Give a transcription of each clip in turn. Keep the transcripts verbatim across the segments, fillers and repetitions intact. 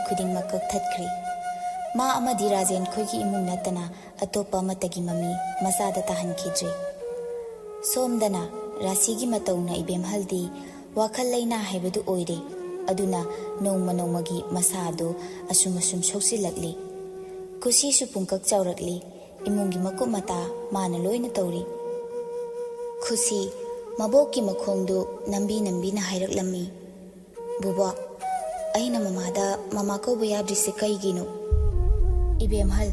ꯈꯨꯗꯤꯡꯃꯛ ꯀꯛꯊꯠꯈ꯭ꯔꯦ꯫ ꯃꯥ ꯑꯃꯗꯤ ꯔꯥꯖꯦꯟ ꯈꯣꯏꯒꯤ ꯏꯃꯨꯡ ꯅꯠꯇꯅ ꯑꯇꯣꯞꯄ ꯑꯃꯠꯇꯒꯤ ꯃꯃꯤ ꯃꯆꯥꯗ ꯇꯥꯍꯟꯈꯤꯗ꯭ꯔꯦ꯫ ꯁꯣꯝꯗꯅ ꯔꯥꯁꯤꯒꯤ ꯃꯇꯧꯅ ꯏꯕꯦꯝꯍꯜꯗꯤ ꯋꯥꯈꯜ ꯂꯩꯅꯥ ꯍꯥꯏꯕꯗꯨ ꯑꯣꯏꯔꯦ꯫ ꯑꯗꯨꯅ ꯅꯣꯡꯃ ꯅꯣꯡꯃꯒꯤ ꯃꯁꯥ ꯑꯗꯨ ꯑꯁꯨꯝ ꯑꯁꯨꯝ ꯁꯣꯛꯆꯤꯜꯂꯛꯂꯤ꯫ ꯈꯨꯁꯤꯁꯨ ꯄꯨꯡꯀꯛ ꯆꯥꯎꯔꯛꯂꯤ꯫ ꯏꯃꯨꯡꯒꯤ ꯃꯀꯨꯞ ꯃꯇꯥ ꯃꯥꯅ ꯂꯣꯏꯅ ꯇꯧꯔꯤ꯫ ꯈꯨꯁꯤ ꯃꯕꯣꯛꯀꯤ ꯃꯈꯣꯡꯗꯨ ꯅꯝꯕꯤ ꯅꯝꯕꯤꯅ ꯍꯥꯏꯔꯛꯂꯝꯃꯤ, "ꯕꯨꯕꯣꯛ, ꯑꯩꯅ ꯃꯃꯥꯗ ꯃꯃꯥ ꯀꯧꯕ ꯌꯥꯗ꯭ꯔꯤꯁꯦ ꯀꯩꯒꯤꯅꯣ?" ꯏꯕꯦꯝꯍꯜ,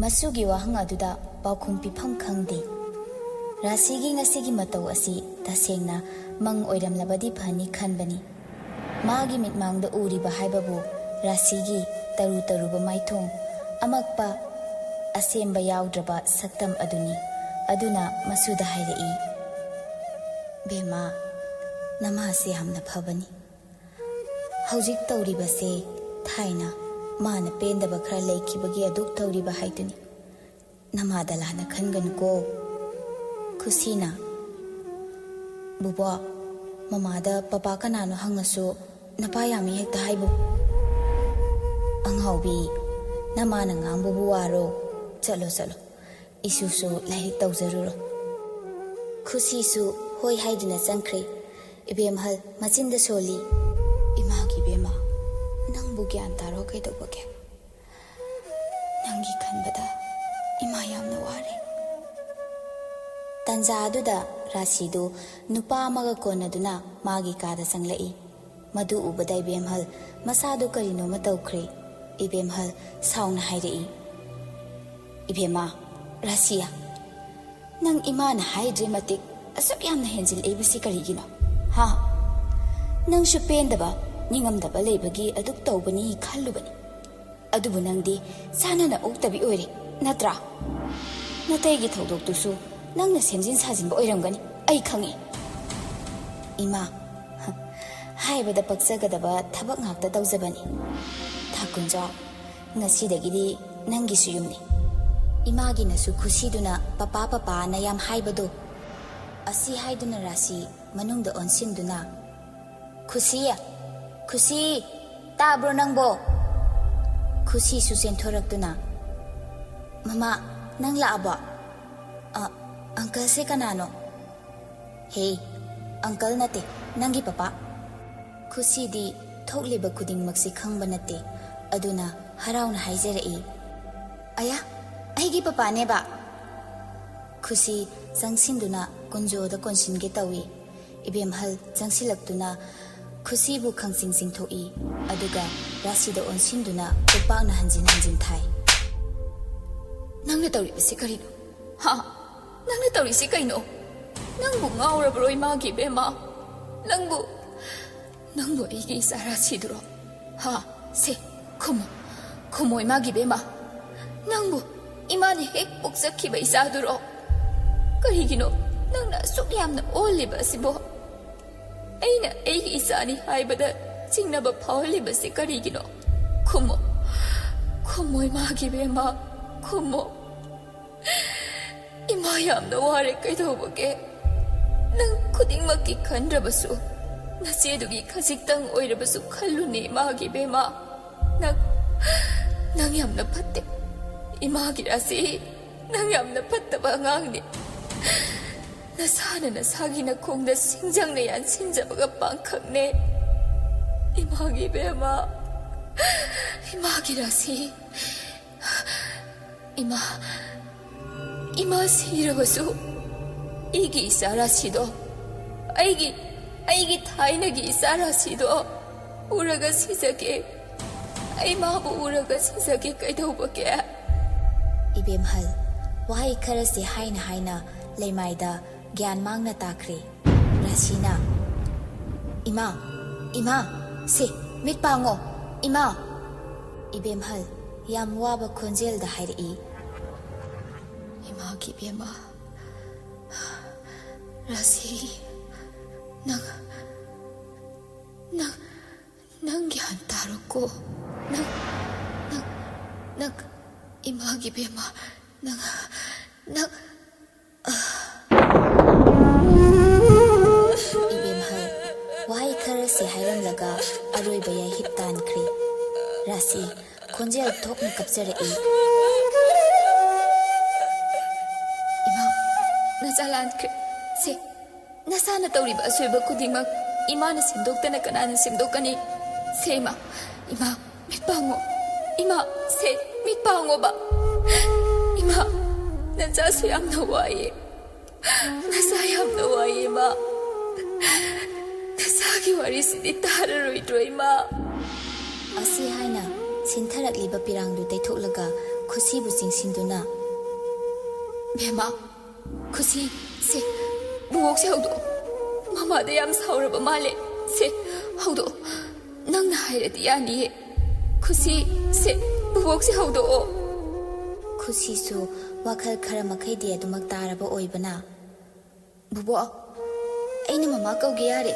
ꯃꯁꯨꯒꯤ ꯋꯥꯍꯪ ꯑꯗꯨꯗ ꯄꯥꯎꯈꯨꯝ ꯄꯤꯐꯝ ꯈꯪꯗꯦ꯫ ꯔꯥꯁꯤꯒꯤ ꯉꯁꯤꯒꯤ ꯃꯇꯧ ꯑꯁꯤ ꯇꯁꯦꯡꯅ ꯃꯪ ꯑꯣꯏꯔꯝꯂꯕꯗꯤ ꯐꯅꯤ ꯈꯟꯕꯅꯤ꯫ ꯃꯥꯒꯤ ꯃꯤꯠꯃꯥꯡꯗ ꯎꯔꯤꯕ ꯍꯥꯏꯕꯕꯨ ꯔꯥꯁꯤꯒꯤ ꯇꯔꯨ ꯇꯔꯨꯕ ꯃꯥꯏꯊꯣꯡ, ꯑꯃꯛꯄ, ꯑꯁꯦꯝꯕ ꯌꯥꯎꯗ꯭ꯔꯕ ꯁꯛꯇꯝ ꯑꯗꯨꯅꯤ꯫ ꯑꯗꯨꯅ ꯃꯁꯨꯗ ꯍꯥꯏꯔꯛꯏ, "ꯕꯦꯝꯃ, ꯅꯃꯥꯁꯦ ꯌꯥꯝꯅ ꯐꯕꯅꯤ꯫ ꯍꯧꯖꯤꯛ ꯇꯧꯔꯤꯕꯁꯦ ꯊꯥꯏꯅ ꯃꯥꯅ ꯄꯦꯟꯗꯕ ꯈꯔ ꯂꯩꯈꯤꯕꯒꯤ ꯑꯗꯨꯛ ꯇꯧꯔꯤꯕ ꯍꯥꯏꯗꯨꯅꯤ꯫ ꯅꯃꯥꯗ ꯂꯥꯟꯅ ꯈꯟꯒꯅꯨꯀꯣ꯫" ꯈꯨꯁꯤꯅ, "ꯕꯨꯕꯣꯛ, ꯃꯃꯥꯗ ꯄꯄꯥ ꯀꯅꯥꯅꯣ ꯍꯪꯉꯁꯨ ꯅꯄꯥ ꯌꯥꯝꯃꯤ ꯍꯦꯛꯇ ꯍꯥꯏꯕꯨ꯫" "ꯑꯉꯥꯎꯕꯤ, ꯅꯃꯥꯅ ꯉꯥꯡꯕꯕꯨ ꯋꯥꯔꯣ? ꯆꯠꯂꯣ, ꯆꯠꯂꯣ, ꯏꯁꯨꯁꯨ ꯂꯥꯏꯔꯤꯛ ꯇꯧꯖꯔꯨꯔꯣ꯫" ꯈꯨꯁꯤꯁꯨ ꯍꯣꯏ ꯍꯥꯏꯗꯨꯅ ꯆꯪꯈ꯭ꯔꯦ꯫ ꯏꯕꯦꯝꯍꯜ ꯃꯆꯤꯟꯗ ꯁꯣꯜꯂꯤ, "ꯏꯃꯥꯒꯤ ꯏꯕꯦꯝꯃ, ꯅꯪꯕꯨ ꯒ꯭ꯌꯥꯟ ꯇꯥꯔꯣ ꯀꯩꯗꯧꯕꯒꯦ? ꯅꯪꯒꯤ ꯈꯟꯕꯗ ꯏꯃꯥ ꯌꯥꯝꯅ ꯋꯥꯔꯦ꯫" ꯇꯟꯖꯥ ꯑꯗꯨꯗ ꯔꯥꯁꯤꯗꯨ ꯅꯨꯄꯥ ꯑꯃꯒ ꯀꯣꯟꯅꯗꯨꯅ ꯃꯥꯒꯤ ꯀꯥꯗ ꯆꯪꯂꯛꯏ꯫ ꯃꯗꯨ ꯎꯕꯗ ꯏꯕꯦꯝꯍꯜ ꯃꯁꯥꯗꯨ ꯀꯔꯤꯅꯣꯃ ꯇꯧꯈ꯭ꯔꯦ꯫ ꯏꯕꯦꯝꯍꯜ ꯁꯥꯎꯅ ꯍꯥꯏꯔꯛꯏ, "ꯏꯕꯦꯝꯃ, ꯔꯥꯁꯤꯌꯥ, ꯅꯪ ꯏꯃꯥꯅ ꯍꯥꯏꯗ꯭ꯔꯤ ꯃꯇꯤꯛ ꯑꯁꯨꯛ ꯌꯥꯝꯅ ꯍꯦꯟꯖꯤꯜꯂꯛꯏꯕꯁꯤ ꯀꯔꯤꯒꯤꯅꯣ? ꯍꯥ? ꯅꯪꯁꯨ ꯄꯦꯟꯗꯕ, ꯅꯤꯡꯉꯝꯗꯕ ꯂꯩꯕꯒꯤ ꯑꯗꯨꯛ ꯇꯧꯕꯅꯤ ꯈꯜꯂꯨꯕꯅꯤ꯫ ꯑꯗꯨꯕꯨ ꯅꯪꯗꯤ ꯆꯥꯟꯅꯅ ꯑꯣꯛꯇꯕꯤ ꯑꯣꯏꯔꯦ, ꯅꯠꯇ꯭ꯔꯥ? ꯅꯇꯩꯒꯤ ꯊꯧꯗꯣꯛꯇꯨꯁꯨ ꯅꯪꯅ ꯁꯦꯝꯖꯤꯟ ꯁꯥꯖꯤꯟꯕ ꯑꯣꯏꯔꯝꯒꯅꯤ, ꯑꯩ ꯈꯪꯏ꯫" "ꯏꯃꯥ, ꯍꯥꯏꯕꯗ ꯄꯛꯆꯒꯗꯕ ꯊꯕꯛ ꯉꯥꯛꯇ ꯇꯧꯖꯕꯅꯤ꯫ ꯊꯥꯀꯨꯟꯖꯥꯎ, ꯉꯁꯤꯗꯒꯤꯗꯤ ꯅꯪꯒꯤꯁꯨ ꯌꯨꯝꯅꯤ꯫" ꯏꯃꯥꯒꯤꯅꯁꯨ ꯈꯨꯁꯤꯗꯨꯅ "ꯄꯄꯥ, ꯄꯄꯥꯅ ꯌꯥꯝ ꯍꯥꯏꯕꯗꯣ" ꯑꯁꯤ ꯍꯥꯏꯗꯨꯅ ꯔꯥꯁꯤ ꯃꯅꯨꯡꯗ ꯑꯣꯟꯁꯤꯟꯗꯨꯅ, "ꯈꯨꯁꯤ, ꯈꯨꯁꯤ, ꯇꯥꯕ꯭ꯔꯣ ꯅꯪꯕꯣ? ꯈꯨꯁꯤꯁꯨ ꯆꯦꯟꯊꯣꯔꯛꯇꯨꯅ, "ꯃꯃꯥ, ꯅꯪ ꯂꯥꯛꯑꯕꯣ? ꯑ, ꯑꯪꯀꯜꯁꯦ ꯀꯅꯥꯅꯣ?" "ꯍꯦ, ꯑꯪꯀꯜ ꯅꯠꯇꯦ, ꯅꯪꯒꯤ ꯄꯄꯥ꯫" ꯈꯨꯁꯤꯗꯤ ꯊꯣꯛꯂꯤꯕ ꯈꯨꯗꯤꯡꯃꯛꯁꯤ ꯈꯪꯕ ꯅꯠꯇꯦ, ꯑꯗꯨꯅ ꯍꯔꯥꯎꯅ ꯍꯥꯏꯖꯔꯛꯏ, "ꯑꯌꯥ, ꯑꯩꯒꯤ ꯄꯄꯥꯅꯦꯕ!" ꯈꯨꯁꯤ ꯆꯪꯁꯤꯟꯗꯨꯅ ꯀꯨꯟꯖꯣꯗ ꯀꯣꯟꯁꯤꯟꯒꯦ ꯇꯧꯏ꯫ ꯏꯕꯦꯝꯍꯜ ꯆꯪꯁꯤꯜꯂꯛꯇꯨꯅ ꯈꯨꯁꯤꯕꯨ ꯈꯪꯆꯤꯡ ꯆꯤꯡꯊꯣꯛꯏ, ꯑꯗꯨꯒ ꯔꯥꯁꯤꯗ ꯑꯣꯟꯁꯤꯟꯗꯨꯅ ꯈꯨꯄꯥꯛꯅ ꯍꯟꯖꯤꯟ ꯍꯟꯖꯤꯟ ꯊꯥꯏ꯫ "ꯅꯪꯅ ꯇꯧꯔꯤꯕꯁꯤ ꯀꯔꯤꯅꯣ? ꯍꯥ? ꯅꯪꯅ ꯇꯧꯔꯤꯁꯤ ꯀꯩꯅꯣ? ꯅꯪꯕꯨ ꯉꯥꯎꯔꯕ꯭ꯔꯣ, ꯏꯃꯥꯒꯤ ꯏꯕꯦꯝꯃ? ꯅꯪꯕꯨ, ꯅꯪꯕꯨ ꯑꯩꯒꯤ ꯏꯆꯥ ꯔꯥꯁꯤꯗꯨꯔꯣ? ꯍꯥ? ꯁꯦ, ꯈꯨꯝꯃꯣ, ꯈꯨꯝꯃꯣ, ꯏꯃꯥꯒꯤ ꯏꯕꯦꯝꯃ꯫ ꯅꯪꯕꯨ ꯏꯃꯥꯅ ꯍꯦꯛ ꯄꯣꯛꯆꯈꯤꯕ ꯏꯆꯥꯗꯨꯔꯣ? ꯀꯔꯤꯒꯤꯅꯣ ꯅꯪꯅ ꯑꯁꯨꯛ ꯌꯥꯝꯅ ꯑꯣꯜꯂꯤꯕ ꯑꯁꯤꯕꯣ? ꯑꯩꯅ ꯑꯩꯒꯤ ꯏꯆꯥꯅꯤ ꯍꯥꯏꯕꯗ ꯆꯤꯡꯅꯕ ꯐꯥꯎꯍꯜꯂꯤꯕꯁꯤ ꯀꯔꯤꯒꯤꯅꯣ? ꯈꯨꯝꯃꯣ, ꯈꯨꯝꯃꯣ, ꯏꯃꯥꯒꯤ ꯏꯕꯦꯝꯃ, ꯈꯨꯝꯃꯣ꯫ ꯏꯃꯥ ꯌꯥꯝꯅ ꯋꯥꯔꯦ, ꯀꯩꯗꯧꯕꯒꯦ? ꯅꯪ ꯈꯨꯗꯤꯡꯃꯛꯀꯤ ꯈꯟꯗ꯭ꯔꯕꯁꯨ, ꯅꯆꯦꯗꯨꯒꯤ ꯈꯖꯤꯛꯇꯪ ꯑꯣꯏꯔꯕꯁꯨ ꯈꯜꯂꯨꯅꯦ, ꯏꯃꯥꯒꯤ ꯏꯕꯦꯝꯃ꯫ ꯅꯪ, ꯅꯪ ꯌꯥꯝꯅ ꯐꯠꯇꯦ꯫ ꯏꯃꯥꯒꯤ ꯔꯥꯁꯤ, ꯅꯪ ꯌꯥꯝꯅ ꯐꯠꯇꯕ ꯑꯉꯥꯡꯅꯤ꯫ ꯅꯁꯥꯅ ꯅꯁꯥꯒꯤ ꯅꯈꯣꯡꯗ ꯁꯤꯡꯖꯪꯅ ꯌꯥꯟꯁꯤꯟꯖꯕꯒ ꯄꯥꯡꯈꯛꯅꯦ꯫ ꯏꯃꯥꯒꯤ ꯏꯕꯦꯝꯃ, ꯏꯃꯥꯒꯤ ꯔꯥꯁꯤ, ꯏꯃꯥ, ꯏꯃꯥ ꯁꯤꯔꯕꯁꯨ ꯑꯩꯒꯤ ꯏꯆꯥ ꯔꯥꯁꯤꯗꯣ, ꯑꯩꯒꯤ, ꯑꯩꯒꯤ ꯊꯥꯏꯅꯒꯤ ꯏꯆꯥ ꯔꯥꯁꯤꯗꯣ ꯎꯔꯒ ꯁꯤꯖꯒꯦ꯫ ꯑꯩ ꯃꯥꯕꯨ ꯎꯔꯒ ꯁꯤꯖꯒꯦ, ꯀꯩꯗꯧꯕꯒꯦ?" ꯏꯕꯦꯝꯍꯜ, ꯋꯥꯍꯩ ꯈꯔꯁꯤ ꯍꯥꯏꯅ ꯍꯥꯏꯅ ꯂꯩꯃꯥꯏꯗ ꯒ꯭ꯌꯥꯟ ꯃꯥꯡꯅ ꯇꯥꯈ꯭ꯔꯦ꯫ ꯔꯥꯁꯤꯅ, "ꯏꯃꯥ, ꯏꯃꯥ, ꯁꯦ, ꯃꯤꯠ ꯄꯥꯡꯉꯣ, ꯏꯃꯥ!" ꯏꯕꯦꯝꯍꯜ ꯌꯥꯝ ꯋꯥꯕ ꯈꯣꯟꯖꯦꯜꯗ ꯍꯥꯏꯔꯛꯏ꯫ "ꯏꯃꯥꯒꯤ ꯏꯕꯦꯝꯃ, ꯔꯥꯁꯤ, ꯅꯪ, ꯅꯪ, ꯅꯪ ꯒ꯭ꯌꯥꯟ ꯇꯥꯔꯣꯀꯣ꯫ ꯅꯪ, ꯅꯪ, ꯅꯪ, ꯏꯃꯥꯒꯤ ꯏꯕꯦꯝꯃ, ꯅꯪ, ꯅꯪ꯫" ꯏꯕꯦꯝꯍꯜ ꯋꯥꯍꯩ ꯈꯔꯁꯤ ꯍꯥꯏꯔꯝꯂꯒ ꯑꯔꯣꯏꯕ ꯌꯥꯏꯍꯤꯞ ꯇꯥꯟꯈ꯭ꯔꯦ꯫ ꯈꯣꯟꯖꯦꯜ ꯊꯣꯛꯅ ꯀꯞꯆꯔꯛꯏ꯫ ꯏꯃꯥ, ꯅꯆꯥ ꯂꯥꯟꯈ꯭ꯔꯦ꯫ ꯁꯦ, ꯅꯁꯥꯅ ꯇꯧꯔꯤꯕ ꯑꯁꯣꯏꯕ ꯈꯨꯗꯤꯡꯃꯛ ꯏꯃꯥꯅ ꯁꯦꯝꯗꯣꯛꯇꯅ ꯀꯅꯥꯅ ꯁꯦꯝꯗꯣꯛꯀꯅꯤ? ꯁꯦ ꯏꯃꯥ, ꯏꯃꯥ, ꯃꯤꯠ ꯄꯥꯡꯉꯣ꯫ ꯏꯃꯥ, ꯁꯦ, ꯃꯤꯠ ꯄꯥꯡꯉꯣꯕ꯫ ꯏꯃꯥ, ꯅꯆꯥꯁꯨ ꯌꯥꯝꯅ ꯋꯥꯏꯌꯦ꯫ ꯅꯆꯥ ꯌꯥꯝꯅ ꯋꯥꯏꯌꯦ, ꯏꯃꯥ꯫ ꯅꯆꯥꯒꯤ ꯋꯥꯔꯤꯁꯤꯗꯤ ꯇꯥꯔꯔꯣꯏꯗ꯭ꯔꯣ, ꯏꯃꯥ? ꯑꯁꯤ ꯍꯥꯏꯅ ꯁꯤꯟꯊꯔꯛꯂꯤꯕ ꯄꯤꯔꯥꯡꯗꯨ ꯇꯩꯊꯣꯛꯂꯒ ꯈꯨꯁꯤꯕꯨ ꯆꯤꯡꯁꯤꯟꯗꯨꯅ, ꯕꯦꯝꯃ, ꯈꯨꯁꯤ, ꯁꯦ, ꯕꯨꯕꯣꯛꯁꯦ ꯍꯧꯗꯣꯛꯑꯣ꯫ ꯃꯃꯥꯗ ꯌꯥꯝ ꯁꯥꯎꯔꯕ ꯃꯥꯜꯂꯦ꯫ ꯁꯦ, ꯍꯧꯗꯣꯛꯑꯣ꯫ ꯅꯪꯅ ꯍꯥꯏꯔꯗꯤ ꯌꯥꯅꯤꯌꯦ꯫ ꯈꯨꯁꯤ, ꯁꯦ, ꯕꯨꯕꯣꯛꯁꯦ ꯍꯧꯗꯣꯛꯑꯣ꯫ ꯈꯨꯁꯤꯁꯨ ꯋꯥꯈꯜ ꯈꯔ ꯃꯈꯩꯗꯤ ꯑꯗꯨꯃꯛ ꯇꯥꯔꯕ ꯑꯣꯏꯕꯅ, ꯕꯨꯕꯣꯛ, ꯑꯩꯅ ꯃꯃꯥ ꯀꯧꯒꯦ ꯌꯥꯔꯦ꯫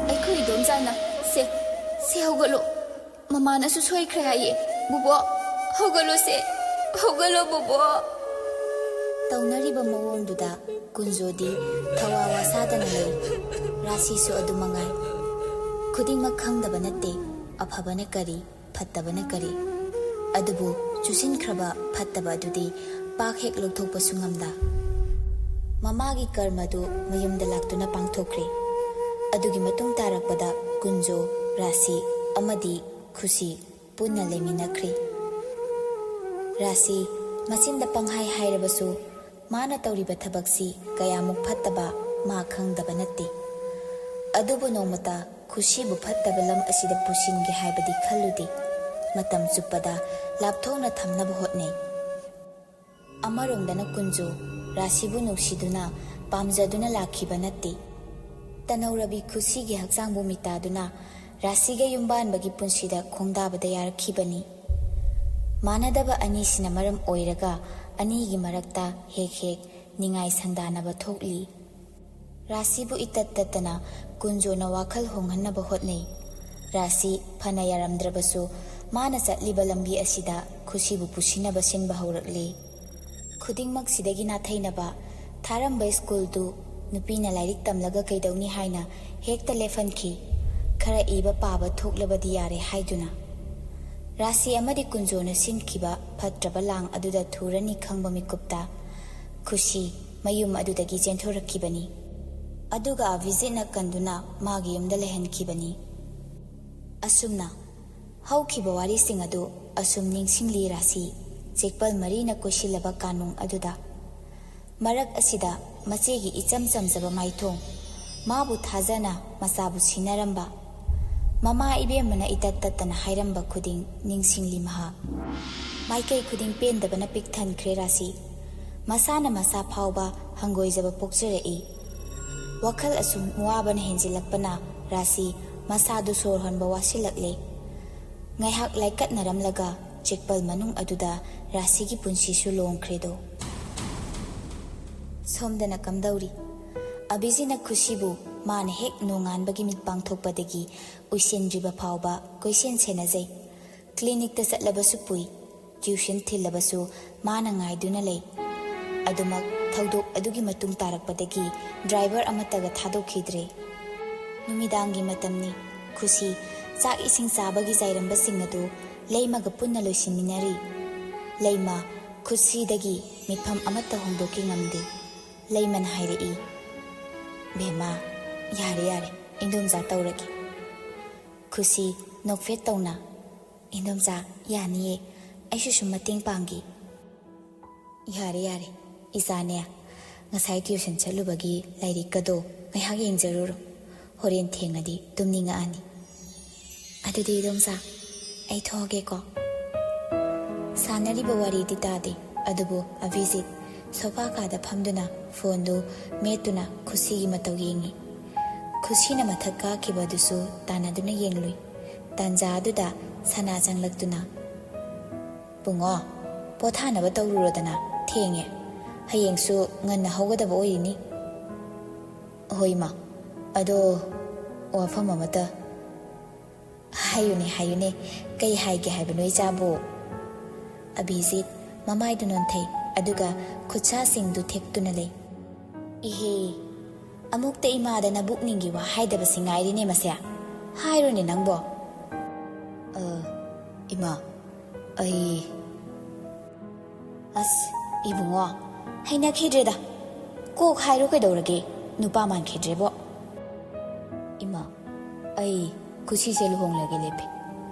ꯑꯩꯈꯣꯏ ꯏꯗꯣꯝꯆꯥꯅ, ꯁꯦ, ꯁꯦ ꯍꯧꯒꯠꯂꯣ꯫ ꯃꯃꯥꯅꯁꯨ ꯁꯣꯏꯈ꯭ꯔꯦ ꯍꯥꯏꯌꯦ꯫ ꯕꯨꯕꯣꯛ, ꯍꯧꯒꯠꯂꯣꯁꯦ꯫ ꯍꯧꯒꯠꯂꯣ, ꯕꯨꯕꯣꯛ꯫ ꯇꯧꯅꯔꯤꯕ ꯃꯑꯣꯡꯗꯨꯗ ꯀꯨꯟꯖꯣꯗꯤ ꯊꯋꯥ ꯋꯥꯁꯥꯗꯅ ꯂꯩ꯫ ꯔꯥꯁꯤꯁꯨ ꯑꯗꯨ ꯃꯉꯥꯏ꯫ ꯈꯨꯗꯤꯡꯃꯛ ꯈꯪꯗꯕ ꯅꯠꯇꯦ, ꯑꯐꯕꯅ ꯀꯔꯤ, ꯐꯠꯇꯕꯅ ꯀꯔꯤ꯫ ꯑꯗꯨꯕꯨ ꯆꯨꯁꯤꯟꯈ꯭ꯔꯕ ꯐꯠꯇꯕ ꯑꯗꯨꯗꯤ ꯄꯥꯛ ꯍꯦꯛ ꯂꯧꯊꯣꯛꯄꯁꯨ ꯉꯝꯗ꯫ ꯃꯃꯥꯒꯤ ꯀꯔꯃꯗꯨ ꯃꯌꯨꯝꯗ ꯂꯥꯛꯇꯨꯅ ꯄꯥꯡꯊꯣꯛꯈ꯭ꯔꯦ꯫ ꯑꯗꯨꯒꯤ ꯃꯇꯨꯡ ꯇꯥꯔꯛꯄꯗ ꯀꯨꯟꯖꯣ, ꯔꯥꯁꯤ ꯑꯃꯗꯤ ꯈꯨꯁꯤ ꯄꯨꯟꯅ ꯂꯩꯃꯤꯟꯅꯈ꯭ꯔꯦ꯫ ꯔꯥꯁꯤ ꯃꯆꯤꯟꯗ ꯄꯪꯍꯥꯏ ꯍꯥꯏꯔꯕꯁꯨ, ꯃꯥꯅ ꯇꯧꯔꯤꯕ ꯊꯕꯛꯁꯤ ꯀꯌꯥꯃꯨꯛ ꯐꯠꯇꯕ ꯃꯥ ꯈꯪꯗꯕ ꯅꯠꯇꯦ꯫ ꯑꯗꯨꯕꯨ ꯅꯣꯡꯃꯇ ꯈꯨꯁꯤꯕꯨ ꯐꯠꯇꯕ ꯂꯝ ꯑꯁꯤꯗ ꯄꯨꯁꯤꯟꯒꯦ ꯍꯥꯏꯕꯗꯤ ꯈꯜꯂꯨꯗꯦ꯫ ꯃꯇꯝ ꯆꯨꯞꯄꯗ ꯂꯥꯞꯊꯣꯛꯅ ꯊꯝꯅꯕ ꯍꯣꯠꯅꯩ꯫ ꯑꯃꯔꯣꯝꯗꯅ ꯀꯨꯟꯖꯨ ꯔꯥꯁꯤꯕꯨ ꯅꯨꯡꯁꯤꯗꯨꯅ, ꯄꯥꯝꯖꯗꯨꯅ ꯂꯥꯛꯈꯤꯕ ꯅꯠꯇꯦ꯫ ꯇꯅꯧꯔꯕꯤ ꯈꯨꯁꯤꯒꯤ ꯍꯛꯆꯥꯡꯕꯨ ꯃꯤꯇꯥꯗꯨꯅ ꯔꯥꯁꯤꯒ ꯌꯨꯝꯕꯥꯟꯕꯒꯤ ꯄꯨꯟꯁꯤꯗ ꯈꯣꯡꯗꯥꯕꯗ ꯌꯥꯔꯛꯈꯤꯕꯅꯤ꯫ ꯃꯥꯟꯅꯗꯕ ꯑꯅꯤꯁꯤꯅ ꯃꯔꯝ ꯑꯣꯏꯔꯒ ꯑꯅꯤꯒꯤ ꯃꯔꯛꯇ ꯍꯦꯛ ꯍꯦꯛ ꯅꯤꯡꯉꯥꯏ ꯁꯪꯗꯥꯅꯕ ꯊꯣꯛꯂꯤ꯫ ꯔꯥꯁꯤꯕꯨ ꯏꯇꯠ ꯇꯠꯇꯅ ꯀꯨꯟꯖꯣꯅ ꯋꯥꯈꯜ ꯍꯣꯡꯍꯟꯅꯕ ꯍꯣꯠꯅꯩ꯫ ꯔꯥꯁꯤ ꯐꯅ ꯌꯥꯔꯝꯗ꯭ꯔꯕꯁꯨ, ꯃꯥꯅ ꯆꯠꯂꯤꯕ ꯂꯝꯕꯤ ꯑꯁꯤꯗ ꯈꯨꯁꯤꯕꯨ ꯄꯨꯁꯤꯟꯅꯕ ꯁꯤꯟꯕ ꯍꯧꯔꯛꯂꯤ꯫ ꯈꯨꯗꯤꯡꯃꯛꯁꯤꯗꯒꯤ ꯅꯥꯊꯩꯅꯕ ꯊꯥꯔꯝꯕ ꯁ꯭ꯀꯨꯜꯗꯨ ꯅꯨꯄꯤꯅ ꯂꯥꯏꯔꯤꯛ ꯇꯝꯂꯒ ꯀꯩꯗꯧꯅꯤ ꯍꯥꯏꯅ ꯍꯦꯛꯇ ꯂꯦꯞꯍꯟꯈꯤ꯫ ꯈꯔ ꯏꯕ ꯄꯥꯕ ꯊꯣꯛꯂꯕꯗꯤ ꯌꯥꯔꯦ ꯍꯥꯏꯗꯨꯅ꯫ ꯔꯥꯁꯤ ꯑꯃꯗꯤ ꯀꯨꯟꯖꯣꯅ ꯁꯤꯟꯈꯤꯕ ꯐꯠꯇ꯭ꯔꯕ ꯂꯥꯡ ꯑꯗꯨꯗ ꯊꯨꯔꯅꯤ ꯈꯪꯕ ꯃꯤꯀꯨꯞꯇ ꯈꯨꯁꯤ ꯃꯌꯨꯝ ꯑꯗꯨꯗꯒꯤ ꯆꯦꯟꯊꯣꯔꯛꯈꯤꯕꯅꯤ꯫ ꯑꯗꯨꯒ ꯑꯕꯤꯖꯤꯠꯅ ꯀꯟꯗꯨꯅ ꯃꯥꯒꯤ ꯌꯨꯝꯗ ꯂꯩꯍꯟꯈꯤꯕꯅꯤ꯫ ꯑꯁꯨꯝꯅ ꯍꯧꯈꯤꯕ ꯋꯥꯔꯤꯁꯤꯡ ꯑꯗꯨ ꯑꯁꯨꯝ ꯅꯤꯡꯁꯤꯡꯂꯤ ꯔꯥꯁꯤ, ꯆꯦꯛꯄꯜ ꯃꯔꯤꯅ ꯀꯣꯏꯁꯤꯜꯂꯕ ꯀꯥꯅꯨꯡ ꯑꯗꯨꯗ꯫ ꯃꯔꯛ ꯑꯁꯤꯗ ꯃꯆꯦꯒꯤ ꯏꯆꯝ ꯆꯝꯖꯕ ꯃꯥꯏꯊꯣꯡ, ꯃꯥꯕꯨ ꯊꯥꯖꯅ ꯃꯆꯥꯕꯨ ꯁꯤꯟꯅꯔꯝꯕ, ꯃꯃꯥ ꯏꯕꯦꯝꯃꯅ ꯏꯇꯠ ꯇꯠꯇꯅ ꯍꯥꯏꯔꯝꯕ ꯈꯨꯗꯤꯡ ꯅꯤꯡꯁꯤꯡꯂꯤ ꯃꯍꯥꯛ꯫ ꯃꯥꯏꯀꯩ ꯈꯨꯗꯤꯡ ꯄꯦꯟꯗꯕꯅ ꯄꯤꯛ ꯊꯟꯈ꯭ꯔꯦ ꯔꯥꯁꯤ꯫ ꯃꯁꯥꯅ ꯃꯁꯥ ꯐꯥꯎꯕ ꯍꯪꯒꯣꯏꯖꯕ ꯄꯣꯛꯆꯔꯛꯏ꯫ ꯋꯥꯈꯜ ꯑꯁꯨꯝ ꯋꯥꯕꯅ ꯍꯦꯟꯖꯤꯜꯂꯛꯄꯅ ꯔꯥꯁꯤ ꯃꯁꯥꯗꯨ ꯁꯣꯔ ꯍꯣꯟꯕ ꯋꯥꯁꯤꯜꯂꯛꯂꯦ꯫ ꯉꯥꯏꯍꯥꯛ ꯂꯥꯏꯀꯠꯅꯔꯝꯂꯒ ꯆꯦꯛꯄꯜ ꯃꯅꯨꯡ ꯑꯗꯨꯗ ꯔꯥꯁꯤꯒꯤ ꯄꯨꯟꯁꯤꯁꯨ ꯂꯣꯡꯈ꯭ꯔꯦꯗꯣ꯫ ꯁꯣꯝꯗꯅ ꯀꯝꯗꯧꯔꯤ? ꯑꯕꯤꯖꯤꯅ ꯈꯨꯁꯤꯕꯨ ꯃꯥꯅ ꯍꯦꯛ ꯅꯣꯡꯉꯥꯟꯕꯒꯤ ꯃꯤꯠ ꯄꯥꯡꯊꯣꯛꯄꯗꯒꯤ ꯎꯏꯁꯤꯟꯗ꯭ꯔꯤꯕ ꯐꯥꯎꯕ ꯀꯣꯏꯁꯦꯟ ꯁꯦꯟꯅꯖꯩ꯫ ꯀ꯭ꯂꯤꯅꯤꯛꯇ ꯆꯠꯂꯕꯁꯨ ꯄꯨꯏ, ꯇ꯭ꯌꯨꯁꯟ ꯊꯤꯜꯂꯕꯁꯨ ꯃꯥꯅ ꯉꯥꯏꯗꯨꯅ ꯂꯩ꯫ ꯑꯗꯨꯃꯛ ꯊꯧꯗꯣꯛ ꯑꯗꯨꯒꯤ ꯃꯇꯨꯡ ꯇꯥꯔꯛꯄꯗꯒꯤ ꯗ꯭ꯔꯥꯏꯚꯔ ꯑꯃꯠꯇꯒ ꯊꯥꯗꯣꯛꯈꯤꯗ꯭ꯔꯦ꯫ ꯅꯨꯃꯤꯗꯥꯡꯒꯤ ꯃꯇꯝꯅꯤ꯫ ꯈꯨꯁꯤ ꯆꯥꯛ ꯏꯁꯤꯡ ꯆꯥꯕꯒꯤ ꯆꯥꯏꯔꯝꯕꯁꯤꯡ ꯑꯗꯨ ꯂꯩꯃꯒ ꯄꯨꯟꯅ ꯂꯣꯏꯁꯤꯟꯃꯤꯟꯅꯔꯤ꯫ ꯂꯩꯃ ꯈꯨꯁꯤꯗꯒꯤ ꯃꯤꯠꯐꯝ ꯑꯃꯠꯇ ꯍꯣꯡꯗꯣꯛꯈꯤ ꯉꯝꯗꯦ꯫ ꯂꯩꯃꯅ ꯍꯥꯏꯔꯛꯏ, "ꯕꯦꯝꯃ, ꯌꯥꯔꯦ ꯌꯥꯔꯦ, ꯏꯟꯗꯣꯝꯆꯥ ꯇꯧꯔꯒꯦ꯫" ꯈꯨꯁꯤ ꯅꯣꯛꯐꯦꯠ ꯇꯧꯅ, "ꯏꯟꯗꯣꯝꯆꯥ, ꯌꯥꯅꯤꯌꯦ, ꯑꯩꯁꯨ ꯁꯨꯝ ꯃꯇꯦꯡ ꯄꯥꯡꯒꯦ꯫" "ꯌꯥꯔꯦ ꯌꯥꯔꯦ, ꯏꯆꯥꯅꯦ, ꯉꯁꯥꯏ ꯇ꯭ꯌꯨꯁꯟ ꯆꯠꯂꯨꯕꯒꯤ ꯂꯥꯏꯔꯤꯛꯀꯗꯣ ꯉꯥꯏꯍꯥꯛ ꯌꯦꯡꯖꯔꯨꯔꯣ, ꯍꯣꯔꯦꯟ ꯊꯦꯡꯉꯗꯤ ꯇꯨꯝꯅꯤꯡꯉꯛꯑꯅꯤ꯫" "ꯑꯗꯨꯗꯤ ꯏꯗꯣꯝꯆꯥ, ꯑꯩ ꯊꯣꯛꯑꯒꯦꯀꯣ꯫" ꯁꯥꯟꯅꯔꯤꯕ ꯋꯥꯔꯤꯗꯤ ꯇꯥꯗꯦ, ꯑꯗꯨꯕꯨ ꯑꯚꯤꯖꯤꯠ ꯁꯣꯐꯥ ꯀꯥꯗ ꯐꯝꯗꯨꯅ ꯐꯣꯟꯗꯨ ꯃꯦꯠꯇꯨꯅ ꯈꯨꯁꯤꯒꯤ ꯃꯇꯧ ꯌꯦꯡꯉꯤ꯫ ꯈꯨꯁꯤꯅ ꯃꯊꯛ ꯀꯥꯈꯤꯕ ꯑꯗꯨꯁꯨ ꯇꯥꯟꯅꯗꯨꯅ ꯌꯦꯡꯂꯨꯏ꯫ ꯇꯥꯟꯖꯥ ꯑꯗꯨꯗ ꯁꯅꯥ ꯆꯪꯂꯛꯇꯨꯅ, "ꯕꯨꯡꯉꯣ, ꯄꯣꯊꯥꯅꯕ ꯇꯧꯔꯨꯔꯣꯗꯅ, ꯊꯦꯡꯉꯦ꯫ ꯍꯌꯦꯡꯁꯨ ꯉꯟꯅ ꯍꯧꯒꯗꯕ ꯑꯣꯏꯔꯤꯅꯤ꯫" "ꯍꯣꯏ ꯏꯃꯥ, ꯑꯗꯣ ꯋꯥꯐꯝ ꯑꯃꯇ꯫" "ꯍꯥꯏꯌꯨꯅꯦ, ꯍꯥꯏꯌꯨꯅꯦ, ꯀꯩ ꯍꯥꯏꯒꯦ ꯍꯥꯏꯕꯅꯣ ꯏꯆꯥꯕꯨ?" ꯑꯚꯤꯖꯤꯠ ꯃꯃꯥꯏꯗꯨ ꯅꯣꯟꯊꯩ, ꯑꯗꯨꯒ ꯈꯨꯠꯁꯥꯁꯤꯡꯗꯨ ꯊꯦꯛꯇꯨꯅ ꯂꯩ꯫ "ꯏꯍꯦ, ꯑꯃꯨꯛꯇ ꯏꯃꯥꯗ ꯅꯕꯨꯛꯅꯤꯡꯒꯤ ꯋꯥ ꯍꯥꯏꯗꯕꯁꯤ ꯉꯥꯏꯔꯤꯅꯦ ꯃꯁꯦ꯫ ꯍꯥꯏꯔꯣꯅꯦ ꯅꯪꯕꯣ꯫" "ꯑ, ꯏꯃꯥ, ꯑꯩ ꯑꯁ, ꯏꯕꯨꯡꯉꯣ, ꯍꯩꯅꯈꯤꯗ꯭ꯔꯦꯗ꯫ ꯀꯣꯛ ꯍꯥꯏꯔꯣ ꯀꯩꯗꯧꯔꯒꯦ? ꯅꯨꯄꯥ ꯃꯥꯟꯈꯤꯗ꯭ꯔꯦꯕꯣ꯫ ꯏꯃꯥ, ꯑꯩ ꯈꯨꯁꯤꯁꯦ ꯂꯨꯍꯣꯡꯂꯒꯦ ꯂꯦꯞꯄꯤ꯫